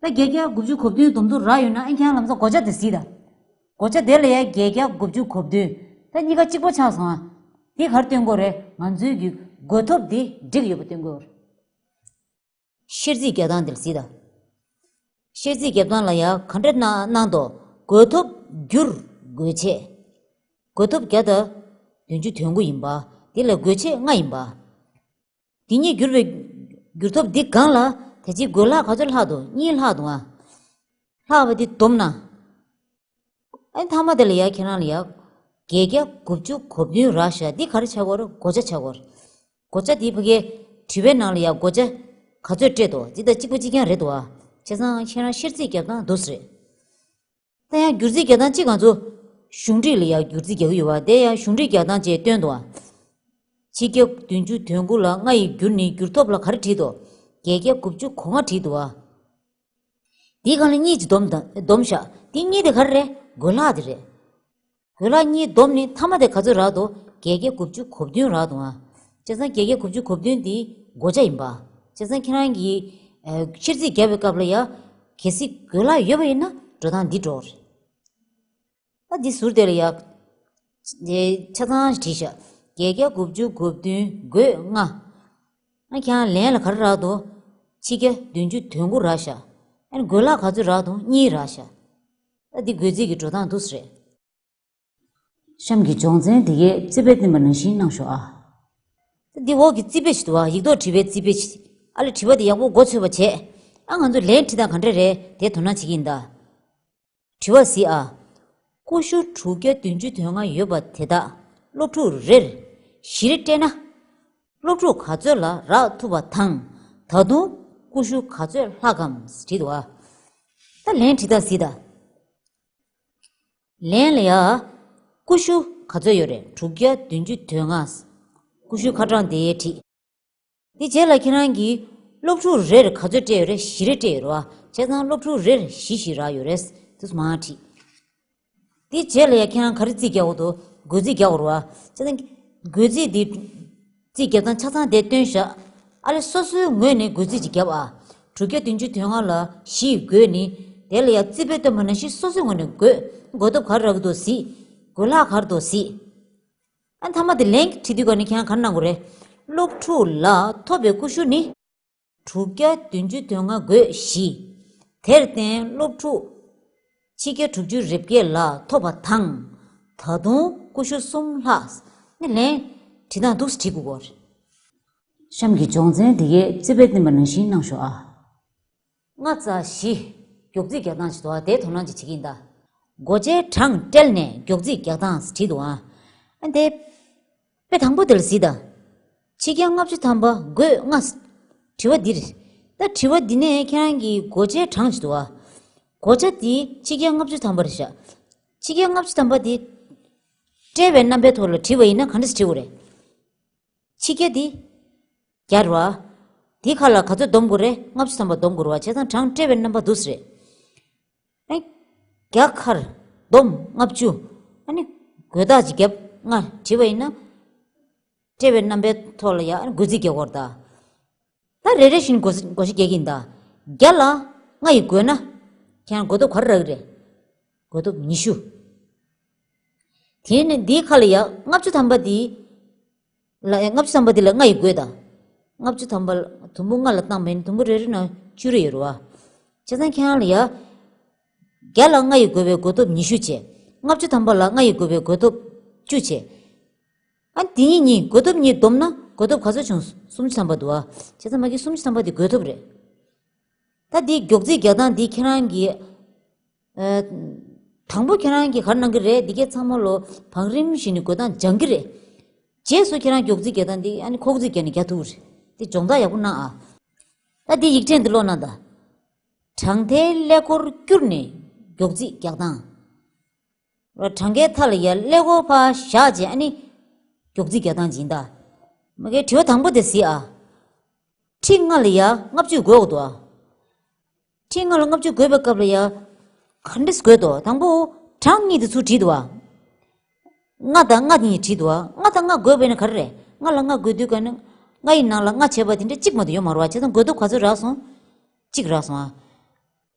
ད་བརྒྱད་བརྒྱ་དགུ་བཅུ་གོ་བདུན་བསྡོམས་ཐོ་རག་ཡོད་ན་ཨ་ཁྱེད་རང་ལམ་སང་བགོ་བྱ་དེ་གཟིགས་ད། བགོ་བྱ་དེ་ལ་ཡ་བརྒྱད་བརྒྱ་དགུ་བཅུ་གོ་བདུན། ད་གཉིས་ཀ་གཅིག་པ་ཆགས་སོང་ཨ། དེ་ག་རེ་སྟོན་གྱི་ཡོད་རེད། ང་ཚོའི་གི་བགོ་ཐོབ་དེ་འགྲིག་ཡོད་པ་སྟོན་གྱི་ཡོད་རེད། བཤེར་རྩིས་རྒྱག་སྟངས་དེ་ལ་གཟིགས་དང་། བཤེར་རྩིས་རྒྱག་སྟངས་ལ་ཡང་ག་འདྲ་གནང་གནང་དོ། བགོ་ཐོབ་བསྒྱུར་བགོ་བྱེད། བགོ་ཐོབ་བརྒྱ་དང་བདུན་ཅུ་དོན་དགུ་ཡིན་པ། དེ་ལ་བགོ་བྱེད་ལྔ་ཡིན་པ། དེ་གཉིས་བསྒྱུར་བའི་ བསྒྱུར་ཐོབ་འདི་སྒང་ལ་དེ་ཅིག་བགོད་ལྷག་ག་ཚོད་ལྷག་འདུག་གཉིས་ལྷག་འདུག་ཨ། ལྷག་པ་འདི་བསྡོམས་ན། ཨ་ནི་མཐའ་མ་དེ་ལ་ཡ་ཁྱེད་རང་ལ་ཡ། བརྒྱད་བརྒྱ་དགུ་བཅུ་གོ་བདུན་རག་ཤག་འདི་ག་རེ་ཆགས་ཀྱི་ཡོད་རེད། བགོ་བྱ་ཆགས་ཀྱི་ཡོད་རེད། བགོ་བྱ་འདི་ཕ་གིའི་དྲི་བའི་ནང་ལ་ཡ་བགོ་བྱ་ག་ཚོད་སྤྲད་འདུག་འདི་དང་གཅིག་པ་གཅིག་རྐྱང་རེད་འདུག་ཨ། བྱས་ཙང་ཁྱེད་རང་ཤེར་ཚིག་རྒྱབ་སྟངས་འདུག་སེ་རེད། ད་ཡང་བསྒྱུར་རྩིས་རྒྱག་སྟངས་གཅིག་ང་ཚོ་གཞུང་འབྲེལ་ལ་ཡང་བསྒྱུར་རྩིས་རྒྱག་གི་ཡོད་པ། དེ་ཡང་གཞུང་འབྲེལ་རྒྱག་སྟངས་བཅས་སྟོན་འདུག་ཨ། ཆིག་བརྒྱ་བདུན་ཅུ་དོན་དགུ་ལ་ལྔ་ཡིས་བསྒྱུར་ནས་བསྒྱུར་ཐོབ་ལ་ག་རེ་བྲིས་འདུག་བརྒྱད་བརྒྱ་དགུ་བཅུ་གོ་ལྔ་བྲིས་འདུག་ཨ། དེའི་སྒང་ལ་གཉིས་ཀྱིས་བསྡོམས་དང་བསྡོམས་བཞག་དེ་གཉིས་དེ་ག་རེ་རེད། བགོད་ལྷག་དེ་རེད། བགོད་ལྷག་གཉིས་བསྡོམས་ནས་མཐའ་མ་དེ་ག་ཚོད་རག་འདུག་བརྒྱད་བརྒྱ་དགུ་བཅུ་གོ་བདུན་རག་འདུག་ཨ། བྱས་ཙང་བརྒྱད་བརྒྱ་དགུ་བཅུ་གོ་བདུན་དེ་བགོ་བྱ་ཡིན་པ། བྱས་ཙང་ཁྱེད་རང་གིས་ཨ་ཤེར་ཚིག་བརྒྱབ་པའི་སྐབས་ལ་ཡ། གལ་སྲིད་བགོད་ལྷག་ཡོད་པ་ཡིན་ན་འགྲོ་སྟངས་འདི་འགྲོ་རེད། ད་འདི་ཟུར་དེ་ལ་ཡ། དེ་ཆ་ཚང་བྲིས་ཤག་བརྒྱད་བརྒྱ་དགུ་བཅུ་གོ་བདུན་བགོད་ལྔ། ཨ་ཁྱེད་རང་ལན་ལ་ག་རེ་རག་འདུག་ཆིག་བརྒྱ་བདུན་ཅུ་དོན་དགུ་རག་ཤག་ཨ་ནི་བགོད་ལྷག་ག་ཚོད་རག་འདུག་གཉིས་རག་ཤག་ད་འདི་བགོད་རྩིས་ཀྱི་འགྲོ་སྟངས་འདུག་སེ་རེད། གཤམ་གྱི་སྦྱོང་ཚན་འདི་གའི་རྩིས་དཔེ་བསྟན་པ་ནང་བཞིན་གནང་ཤོག་ཨ། འདི་འོག་གི་རྩིས་དཔེ་ཞིག་འདུག་ཨ། ཡིག་ཐོག་བྲིས་པའི་རྩིས་དཔེ་ཞིག་ཨ་ལས་དྲི་བ་འདི་ཡག་པོ་མགོ་ཚོས་པ་བྱས། ཨ་ང་ཚོ་ལན་བྲིས་སྟངས་ག་འདྲ་རེད་དེ་དོ་སྣང་བྱེད་ཀྱི་ཡིན་ད། དྲི་བ་གཟིགས་ཨ། ཀུ་ཤུ་དྲུག་བརྒྱ་བདུན་ཅུ་དོན་ལྔ་ཡོད་པ་དེ་དག་སློབ་ཕྲུག་རེར་བཞི་རེ་སྤྲད་ན། སློབ་ཕྲུག་ག་ཚོད་ལ་རག་ཐུབ་པ་དང་། ད་དུང་ཀུ་ཤུ་ག་ཚོད་ལྷག་གམ་བྲིས་འདུག་ཨ། ད་ལན་བྲིས་སྟངས་གཟིགས་ད། ལན་ལ་ཡ། ཀུ་ཤུ་ག་ཚོད་ཡོད་རེད། དྲུག་བརྒྱ་བདུན་ཅུ་དོན་ལྔ། ཀུ་ཤུ་ཁ་གྲངས་དེ་བྲིས། དེ་རྗེས་ལ་ཁྱེད་རང་གིས་སློབ་ཕྲུག་རེར་ག་ཚོད་སྤྲད་ཡོད་རེད། བཞི་རེ་སྤྲད་ཡོད་རེད་བ། བྱས་ཙང་སློབ་ཕྲུག་རེར་བཞི་བཞི་རག་ཡོད་རེད། དེ་ཚོ་མར་བྲིས། དེ་རྗེས་ལ་ཡ་ཁྱེད་རང་ག་རེ་རྩིས་རྒྱག་དགོས་འདུག་བགོད་རྩིས་རྒྱག་དགོས་རེད་བ། བྱས་ཙང་བགོད་རྩིས་དེ། རྩིས་རྒྱག་སྟངས་ཆ་ཚང་དེ་སྟོན་བཞག་ཨ་ལས་སོ་སོའི་ངོས་ནས་བགོད་རྩིས་ཅིག་བརྒྱབ་ཨ། དྲུག་བརྒྱ་བདུན་ཅུ་དོན་ལྔ་ལ་བཞི་ཡིས་བགོས་ནས་དེ་ལ་ཡ་རྩིས་དཔེ་སྟོན་པ་ནང་བཞིན་སོ་སོའི་ངོས་ནས་བགོད། བགོད་ཐོབ་ག་རེ་རག་གི་འདུག་གཟིགས། བགོད་ལྷག་ག་རེ་འདུག་གཟིགས། ཨ་མཐའ་མ་དེ་ལན་བྲིས་དུས་ག་ནས་ཁྱེད་རང་ག་རེ་གནང་དགོས་རེད། སློབ་ཕྲུག་ལ་ཐོབ་པའི་ཀུ་ཤུ་ནི། དྲུག་བརྒྱ་བདུན་ཅུ་དོན་ལྔ་བགོས་བཞི། དེར་བརྟེན་སློབ་ཕྲུག་ཆིག་བརྒྱ་དྲུག་ཅུ་རེ་བརྒྱད་ལ་ཐོབ་པ་དང་། ད་དུང་ཀུ་ཤུ་གསུམ་ལྷག་ནི་ལན་བྲིས་སྟངས་འདུག་སེ་བྲིས་དགོས་ཀྱི་ཡོད་རེད། གཤམ་གྱི་སྦྱོང་ཚན་འདི་གའི་རྩིས་དཔེ་བསྟན་པ་ནང་བཞིན་གནང་ཤོག་ཨ། ལྔ་ཙ་བཞི། མགྱོགས་རྩིས་རྒྱག་སྟངས་ཤིག་འདུག་ཨ། དེའི་དོ་སྣང་ཅིག་བྱེད་ཀྱི་ཡིན་ད། བགོ་བྱའི་གྲངས་བཀྲལ་ནས་མགྱོགས་རྩིས་རྒྱག་སྟངས་བྲིས་འདུག་ཨ། ཨ་འདི། དཔེ་དང་པོ་དེ་ལ་གཟིགས་དང་། ཆིག་བརྒྱ་ལྔ་བཅུ་ཐམ་པ་བགོས་ལྔ། དྲི་བ་འདི་རེད། ད་དྲི་བ་འདི་ནས་ཁྱེད་རང་གིས་བགོ་བྱའི་གྲངས་ཅིག་འདུག་ཨ། བགོ་བྱ་འདི་ཆིག་བརྒྱ་ལྔ་བཅུ་ཐམ་པ་རེད་ཤག་ཆིག་བརྒྱ་ལྔ་བཅུ་ཐམ་པ་འདི། སྤྲད་པའི་རྣམ་པའི་ཐོག་ལ་བྲིས་པ་ཡིན་ན་ག་འདྲ་ཞིག་བྲིས་དགོས་རེད། ཆིག་བརྒྱ་འདི། བརྒྱ་རེད་བ། འདི་ཁ་ལ་ག་ཚོད་སྡོམ་དགོས་རེད། ལྔ་བཅུ་ཐམ་པ་སྡོམ་དགོས་རེད་བ། བྱས་ཙང་གྲངས་སྤྲད་པའི་རྣམ་པ་འདུག་སེ་རེད། ཨ། བརྒྱ་ཁར། བསྡོམས་ལྔ་བཅུ། ཨ་ནི། བགོས་རྟགས་ཅིག་བརྒྱབ་ལྔ་བྲིས་པ་ཡིན་ན། སྤྲད་པའི་རྣམ་པའི་ཐོག་ལ་ཡང་བགོ་རྩིས་རྒྱག་དགོས་རེད་ད། ད་རེ་རེ་བཞིན་བགོ་བགོ་བཤའ་རྒྱག་གི་ཡིན་ད། བརྒྱ་ལ་ལྔ་ཡིས་བགོས་ན། ཁྱེད་རང་བགོ་ཐོབ་ག་རེ་རག་གི་རེད། བགོ་ཐོབ་ཉི་ཤུ། དེ་ནས་འདིའི་ཁ་ལ་ཡང་ལྔ་བཅུ་ཐམ་པ་འདི། ལ་ལྔ་བཅུ་ཐམ་པ་འདི་ལ་ལྔ་ཡིས་བགོས་དང་། ལྔ་བཅུ་ཐམ་པ་ལ་དུམ་བུ་ལྔ་ལ་བཏང་བ་ཡིན་ན་དུམ་བུ་རེ་རེ་ནང་བཅུ་རེ་ཡོད་རེད་བ། བྱས་ཙང་ཁྱེད་རང་ལ་ཡ། བརྒྱ་ལ་ལྔ་ཡིས་བགོས་པའི་བགོ་ཐོབ་ཉི་ཤུ་བྱས། ལྔ་བཅུ་ཐམ་པ་ལ་ལྔ་ཡིས་བགོས་པའི་བགོ་ཐོབ་བཅུ་བྱས། ཨ་འདི་གཉིས་གཉིས་བགོ་ཐོབ་གཉིས་བསྡོམས་ན་བགོ་ཐོབ་ག་ཚོད་བྱུང་། སུམ་ཅུ་ཐམ་པ་འདུག་ཨ། བྱས་ཙང་མ་གི་སུམ་ཅུ་ཐམ་པ་འདི་བགོ་ཐོབ་རེད། ད་འདི་མགྱོགས་རྩིས་རྒྱག་སྟངས་འདི་ཁྱེད་རང་གིས། ཨ། དང་པོ་ཁྱེད་རང་གིས་ག་རེ་གནང་གི་རེད། འདི་གའི་ཚང་མ་ལོ་བང་རིམ་བཞིན་ནས་བགོ་སྟངས་སྦྱང་གི་རེད། རྗེས་སུ་ཁྱེད་རང་མགྱོགས་རྩིས་རྒྱག་སྟངས་འདི་ཨ་ནི་ཁོག་རྩིས་རྒྱག་ནས་རྒྱག་ཐུབ་རེད། འདི་སྦྱོང་བརྡར་ཡག་པོ་གནང་ཨ། ད་འདི་ཡིག་ཕྲེང་འདི་ཀློག་གནང་དང་། གྲངས་མཐའི་ཀླད་ཀོར་བསྐྱུར་ནས་མགྱོགས་རྩིས་རྒྱག་སྟངས། གྲངས་ཀའི་མཐའ་ལ་ཡ་ཀླད་ཀོར་ཕར་བཞག་བྱས་ཨ་ནི། མགྱོགས་རྩིས་རྒྱག་སྟངས་ཅིག་ཡིན་ད། མ་གིའི་དྲི་བ་དང་པོ་དེ་གཟིགས་ཨ། ཁྲི་ལྔ་ལ་ཡ་ལྔ་བཅུ་བགོ་དགོས་འདུག་ཨ། ཁྲི་ལྔ་ལ་ལྔ་བཅུ་བགོས་པའི་སྐབས་ལ་ཡ། ག་འདྲས་བགོས་འདུག་དང་པོ་གྲངས་གཉིས་དེ་ཚུར་བྲིས་འདུག་ཨ། ལྔ་དང་ལྔ་གཉིས་བྲིས་འདུག་ཨ། ལྔ་དང་ལྔ་བགོས་པ་ཡིན་ན་ག་རེ་རེད། ལྔ་ལ་ལྔ་བགོས་དུས་ག་ནི། ལྔ་ཡི་ནང་ལ་ལྔ་བྱས་པ་དེ་འདྲ་གཅིག་མ་གཏོགས་ཡོད་མ་རེད་བ། བྱས་ཙང་བགོ་ཐོབ་ག་ཚོད་རག་སོང་། གཅིག་རག་སོང་ཨ།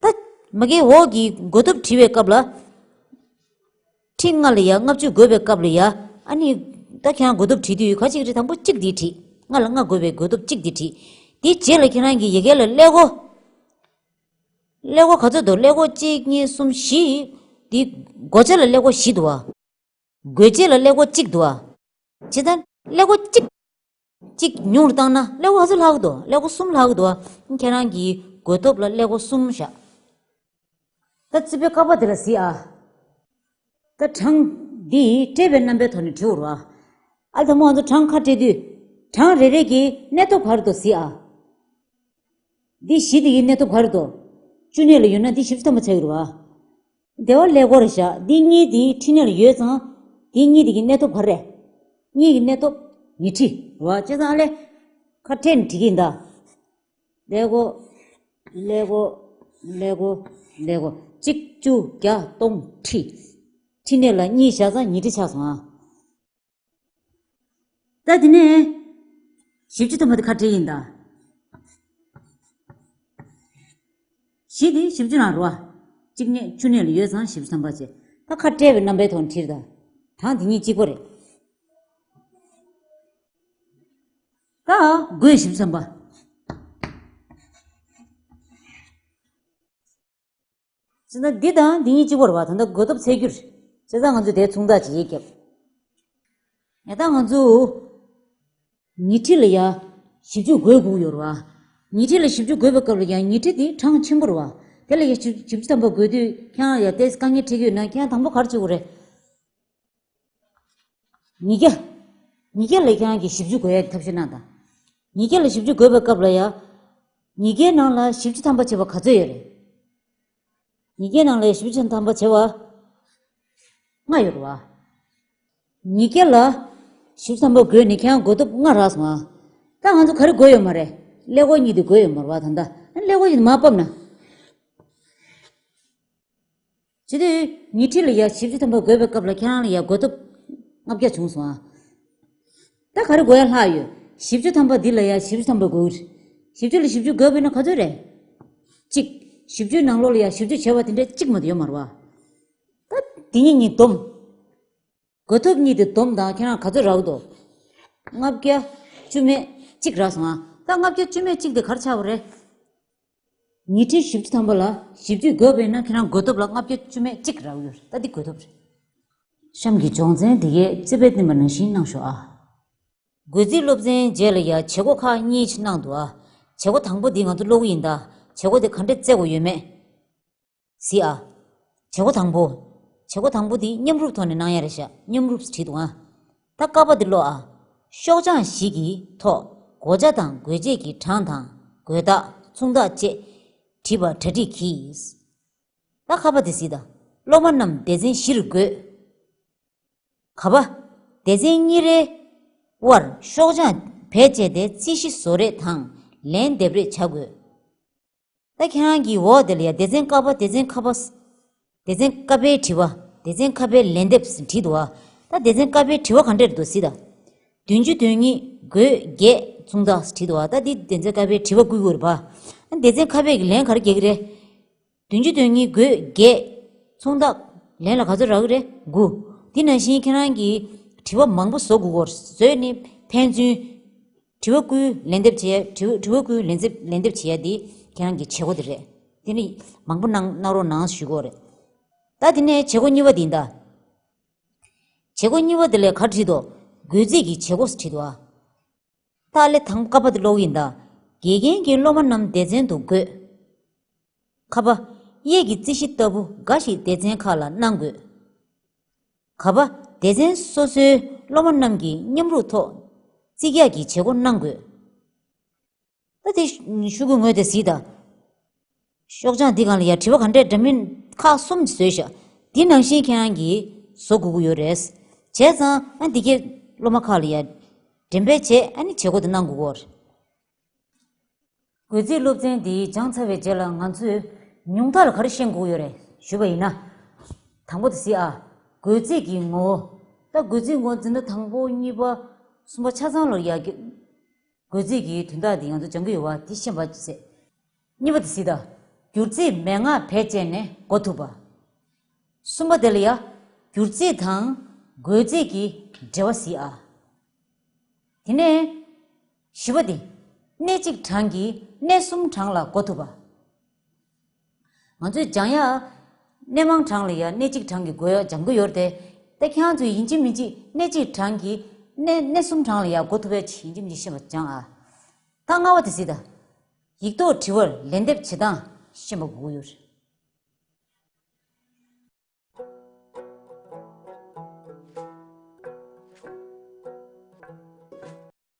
ད། མ་གིའི་འོག་གི་བགོ་ཐོབ་བྲིས་པའི་སྐབས་ལ། ཁྲི་ལྔ་ལ་ཡ་ལྔ་བཅུ་བགོས་པའི་སྐབས་ལ་ཡ། ཨ་ནི། ད་ཁྱེད་རང་བགོ་ཐོབ་བྲིས་དུས་ག་ཅིག་རེད། དང་པོ་གཅིག་འདི་བྲིས། ལྔ་ལ་ལྔ་བགོས་པའི་བགོ་ཐོབ་གཅིག་འདི་བྲིས། དེའི་རྗེས་ལ་ཁྱེད་རང་གིས་ཡ་གི་ལ་ཀླད་ཀོར། ཀླད་ཀོར་ག་ཚོད་འདུག་ཀླད་ཀོར་གཅིག་གཉིས་གསུམ་བཞི། འདི་བགོ་བྱ་ལ་ཀླད་ཀོར་བཞི་འདུག་ཨ། བགོ་བྱེད་ལ་ཀླད་ཀོར་གཅིག་འདུག་ཨ། བྱས་ཙང་ཀླད་ཀོར་གཅིག་གཅིག་ཉུང་རུ་བཏང་ན་ཀླད་ཀོར་ག་ཚོད་ལྷག་གི་འདུག་ཀླད་ཀོར་གསུམ་ལྷག་གི་འདུག་ཁྱེད་རང་གི་བགོ་ཐོབ་ལ་ཀླད་ཀོར་གསུམ་བཞག་ད་རྩིས་པའི་ཀ་པ་དེ་ལ་གཟིགས་ཨ། ད་གྲངས་འདི་བཀྲལ་བའི་རྣམ་པའི་ཐོག་ནས་བྲིས་པ་རེད་བ། ཨ་ལས་དང་པོ་ང་ཚོ་གྲངས་ཁ་བཀྲལ་དུས། གྲངས་རེ་རེ་གི་གནས་ཐོབ་ག་རེ་འདུག་གཟིགས་ཨ། འདི་བཞི་འདི་གི་གནས་ཐོབ་ག་རེ་འདུག་བཅུ་གནས་ལ་ཡོད་ན་འདི་བཞི་བཅུ་ཐམ་པ་ཆགས་ཀྱི་རེད་བ། དེ་བ་ཀླད་ཀོར་རེད་བཞག་འདི་གཉིས་འདི་ཁྲི་གནས་ལ་ཡོད་ཙང་། འདི་གཉིས་འདི་གི་གནས་ཐོབ་ག་རེ་རེད། གཉིས་ཀྱི་གནས་ཐོབ་ཉི་ཁྲི་རེད་བ། བྱས་ཙང་ཨ་ལས། ཁ་བཀྲལ་ནས་བྲིས་ཀྱི་ཡིན་ད། ཀླད་ཀོར། ཀླད་ཀོར། ཀླད་ཀོར། ཀླད་ཀོར། གཅིག་བཅུ་བརྒྱ་སྟོང་ཁྲི། ཁྲི་གནས་ལ་གཉིས་བཞག་ཙང་ཉི་ཁྲི་ཆགས་སོང་ཨ། ད་དེ་ནས་བཞི་བཅུ་ཐམ་པ་དེ་ཁ་བྲལ་ཡིན་ད། བཞི་དེ་བཞི་བཅུ་ནང་རེད་བ། གཅིག་གནས་བཅུ་གནས་ལ་ཡོད་ཙང་བཞི་བཅུ་ཐམ་པ་བྱས། ད་ཁ་བཀྲལ་བའི་རྣམ་པའི་ཐོག་ནས་བྲིས་ད། གྲངས་དེ་གཉིས་གཅིག་པ་རེད། ད་བགོས་བཞི་བཅུ་ཐམ་པ། བྱས་ན་འདི་དང་འདི་གཉིས་གཅིག་པ་རེད་བ། ད་ལྟ་བགོ་ཐོབ་འཚོལ་རྒྱུ་རེད། བྱས་ཙང་ང་ཚོས་དེ་མཚུངས་རྟགས་ཅིག་བརྒྱབ། ཡ་ད་ང་ཚོ་ཉི་ཁྲི་ལ་ཡ་བཞི་བཅུ་བགོ་དགོས་ཀྱི་ཡོད་རེད་བ། ཉི་ཁྲི་ལ་བཞི་བཅུ་བགོ་བའི་སྐབས་ལ་ཡ་ཉི་ཁྲི་དེ་གྲངས་ཆེན་པོ་རེད་བ། དེ་ལ་ཡ་བཞི་བཅུ་ཐམ་པ་བགོ་དུས་ཁྱེད་རང་ལ་ཡ་དེ་དཀའ་ངལ་འཕྲད་ཀྱི་ཡོད་ན་ཁྱེད་རང་དང་པོ་ག་རེ་བྱེད་དགོས་རེད། ཉིས་བརྒྱ། ཉིས་བརྒྱ་ལ་ཁྱེད་རང་གིས་བཞི་བཅུ་བགོ་ཡ་ཐབས་ཤེས་གནང་དང་། ཉིས་བརྒྱ་ལ་བཞི་བཅུ་བགོ་བའི་སྐབས་ལ་ཡ། ཉིས་བརྒྱའི་ནང་ལ་བཞི་བཅུ་ཐམ་པ་བྱེད་པ་ག་ཚོད་ཡོད་རེད། ཉིས་བརྒྱའི་ནང་ལ་ཡ་བཞི་བཅུ་ཐམ་པ་བྱེད་པ། ལྔ་ཡོད་རེད་བ། ཉིས་བརྒྱ་ལ་བཞི་བཅུ་ཐམ་པ་བགོས་ནས་ཁྱེད་རང་བགོ་ཐོབ་ལྔ་རག་སོང་ཨ། ད་ང་ཚོ་ག་རེ་བགོས་ཡོད་མ་རེད། ཀླད་ཀོར་གཉིས་དེ་བགོས་ཡོད་མ་རེད་བ། ད་ལྟ་ཀླད་ཀོར་གཉིས་དེ་མར་ཕབ་ན། བྱེད་དུས་ཉི་ཁྲི་ལ་ཡ་བཞི་བཅུ་ཐམ་པ་བགོས་པའི་སྐབས་ལ་ཁྱེད་རང་ལ་ཡ་བགོ་ཐོབ་ལྔ་བརྒྱ་བྱུང་སོང་ཨ། ད་ག་རེ་བགོ་ཡ་ལྷག་ཡོད། བཞི་བཅུ་ཐམ་པ་འདི་ལ་ཡ་བཞི་བཅུ་ཐམ་པ་བགོ་གི་རེད། བཞི་བཅུ་ལ་བཞི་བཅུ་བགོས་པ་ཡིན་ན་ག་ཚོད་རེད། གཅིག་བཞི་བཅུའི་ནང་ལོགས་ལ་ཡ་བཞི་བཅུ་བྱས་པ་དེ་འདྲ་གཅིག་མ་གཏོགས་ཡོད་མ་རེད་བ། ད་འདི་གཉིས་གཉིས་བསྡོམས། བགོ་ཐོབ་གཉིས་དེ་བསྡོམས་དང་ཁྱེད་རང་ག་ཚོད་རག་གི་འདུག་ལྔ་བརྒྱ་བཅུ་མེད་གཅིག་རག་སོང་ཨ། ད་ལྔ་བརྒྱ་བཅུ་མེད་གཅིག་དེ་ག་རེ་ཆགས་པ་རེད། ཉི་ཁྲི་བཞི་བཅུ་ཐམ་པ་ལ་བཞི་བཅུ་བགོས་པ་ཡིན་ན་ཁྱེད་རང་བགོ་ཐོབ་ལ་ལྔ་བརྒྱ་བཅུ་མེད་གཅིག་རག་ཡོད་རེད། ད་འདི་བགོ་ཐོབ་རེད། གཤམ་གྱི་སྦྱོང་ཚན་འདི་གས་རྩིས་པས་བསྟན་པ་ནང་བཞིན་གནང་ཤོག་ཨ། བགོ་རྩིས་སློབ་ཚན་རྗེས་ལ་ཡ་བྱེད་སྒོ་ཁག་གཉིས་ཅིག་གནང་འདུག་ཨ། བྱེད་སྒོ་དང་པོ་འདི་ང་ཚོ་ཀློག་གི་ཡིན་ད། བྱེད་སྒོ་དེ་ག་འདྲས་བཙལ་དགོས་ཡོད་མེད། གཟིགས་ཨ། བྱེད་སྒོ་དང་པོ། བྱེད་སྒོ་དང་པོ་འདི་མཉམ་རུབ་ཐོག་ནས་གནང་ཡ་རེད་ཤག་མཉམ་རུབ་བྲིས་འདུག་ཨ། ད་ཀ་པ་འདི་ཀློག་ཨ། ཤོག་བྱང་ཞིག་གི་ཐོག་བགོ་བྱ་དང་བགོ་བྱེད་ཀྱི་གྲངས་དང་བགོས་རྟགས་མཚུངས་རྟགས་བཅས་བྲིས་པ་གྲ་སྒྲིག་གྱིས། ད་ཁ་པ་འདི་གཟིགས་དང་། སློབ་མ་རྣམས་སྡེ་ཚན་བཞིར་བགོས། ག་པ། སྡེ་ཚན་གཉིས་རེའི་དབར་ཤོག་བྱང་བེད་སྤྱད་དེ་རྩིས་གཞི་བཟོ་རེས་དང་ལན་འདེབས་རེས་བྱ་དགོས། ད་ཁྱེད་རང་གི་འོག་དེ་ལ་ཡ་སྡེ་ཚན་ཀ་པ། སྡེ་ཚན་ཁ་པ། སྡེ་ཚན་ཀ་པའི་དྲི་བ། སྡེ་ཚན་ཁ་པའི་ལན་འདེབས་བྲིས་འདུག་བ། ད་སྡེ་ཚན་ཀ་པའི་དྲི་བ་ག་འདྲས་འདུག་གཟིགས་དང་། བདུན་ཅུ་དོན་གཉིས་བགོས་བརྒྱད་མཚུངས་རྟགས་བྲིས་འདུག་བ། ད་འདི་སྡེ་ཚན་ཀ་པའི་དྲི་བ་བསྐུལ་དགོས་རེད་པ། སྡེ་ཚན་ཁ་པས་ཀྱི་ལན་ག་རེ་རྒྱག་གི་རེད། བདུན་ཅུ་དོན་གཉིས་བགོས་བརྒྱད་མཚུངས་རྟགས་ལན་ལ་ག་ཚོད་རག་གི་རེད། དགུ། འདི་ནང་བཞིན་ཁྱེད་རང་གིས་དྲི་བ་མང་པོ་བཟོ་དགོས་ཀྱི་ཡོད་རེད། བཟོས་ནས་ཕན་ཚུན། དྲི་བ་བསྐུལ་ལན་འདེབས་བྱེད་ཡ། དྲི་བ། དྲི་བ་བསྐུལ་ལན་འདེབས། ལན་འདེབས་བྱེད་ཡ་འདི་ཁྱེད་རང་གི་བྱེད་སྒོ་དེ་རེད། དེ་ནི་མང་པོ་གནང་གནང་རོགས་གནང་ཞུ་གི་ཡོད་རེད། ད་དེ་ནས་བྱེད་སྒོ་གཉིས་པ་འདི་ཡིན་ད། བྱེད་སྒོ་གཉིས་པ་དེ་ལ་ག་རེ་བྲིས་འདུག་བགོ་རྩིས་ཀྱི་བྱེད་སྒོ་ཟེར་བྲིས་འདུག་ཨ། ད་ལས་དང་པོ་ཀ་པ་དེ་ཀློག་གི་ཡིན་ད། དགེ་རྒན་གྱིས་སློབ་མ་རྣམས་སྡེ་ཚན་དུ་བགོས། ཁ་པ། གཡས་ཀྱི་རྩིས་གཞི་ལྟ་བུ་འགའ་ཞིག་སྡེ་ཚན་ཁག་ལ་གནང་དགོས། ག་པ། སྡེ་ཚན་སོ་སོའི་སློབ་མ་རྣམས་ཀྱིས་མཉམ་རུབ་ཐོག་རྩིས་རྒྱག་གི་བྱེད་སྒོ་གནང་དགོས། ད་དེ་ཤོག་གུ་ངོས་དེ་གཟིགས་དང་། ཤོག་བྱང་འདི་སྒང་ལ་ཡ་དྲི་བ་ག་འདྲས་འདྲ་མིན་ཁག་གསུམ་བཟོས་ཤག་འདི་ནང་བཞིན་ཁྱེད་རང་གིས་བཟོ་དགོས་ཀྱི་ཡོད་རེད། བྱས་ཙང་ཨ་འདི་གའི་སློབ་མ་ཁག་ལ་ཡ་འགྲེམས་སྤེལ་བྱས། ཨ་ནི་བྱེད་སྒོ་དེ་གནང་དགོས་ཀྱི་ཡོད་རེད། བགོ་རྩིས་སློབ་ཚན་འདི་སྦྱངས་ཚར་བའི་རྗེས་ལ་ང་ཚོས་ཉུང་མཐའ་ལ་ག་རེ་ཤེས་དགོས་ཀྱི་ཡོད་རེད་ཞུས་པ་ཡིན་ན། དང་པོ་དེ་གཟིགས་ཨ། བགོ་རྩིས་ཀྱི་ངོ་བོ། ད་བགོ་རྩིས་ངོ་བོ་འཛིན་གྲྭ་དང་པོ་གཉིས་པ་གསུམ་པ་ཆ་ཚང་ལ་ཡ་གི་བགོ་རྩིས་ཀྱི་དོན་དག་འདི་ང་ཚོ་སྦྱང་གི་ཡོད་པ་འདི་ཤེས་པ་བྱས། གཉིས་པ་དེ་གཟིགས་དང་། བསྒྱུར་རྩིས་མན་ངག་བེད་སྤྱད་ནས་བགོ་ཐུབ་པ། གསུམ་པ་དེ་ལ་ཡ། བསྒྱུར་རྩིས་དང་བགོ་རྩིས་ཀྱི་འབྲེལ་བ་གཟིགས་ཨ། དེ་ནས་བཞི་པ་དེ། གནས་གཅིག་གྲངས་ཀྱིས་གནས་གསུམ་གྲངས་ལ་བགོ་ཐུབ་པ། ང་ཚོས་སྦྱང་ཡ། གནས་མང་གྲངས་ལ་ཡ་གནས་གཅིག་གྲངས་ཀྱིས་བགོ་ཡ་སྦྱང་གི་ཡོད་རེད་དེ། ད་ཁྱེད་རང་ཚོས་ཡིན་གཅིག་མིན་གཅིག་གནས་གཅིག་གྲངས་ཀྱིས་ གནས་གནས་གསུམ་གྲངས་ལ་ཡང་གོ་ཐུབ་པའི་ཆེད་ཡིན་གཅིག་མིན་གཅིག་ཤེས་པ་སྦྱང་ཨ། ད་ལྔ་པ་དེ་གཟིགས་དང་། ཡིག་ཐོག་དྲི་བར་ལན་འདེབས་བྱེད་སྟངས་ཤེས་པ་དགོས་ཀྱི་ཡོད་རེད།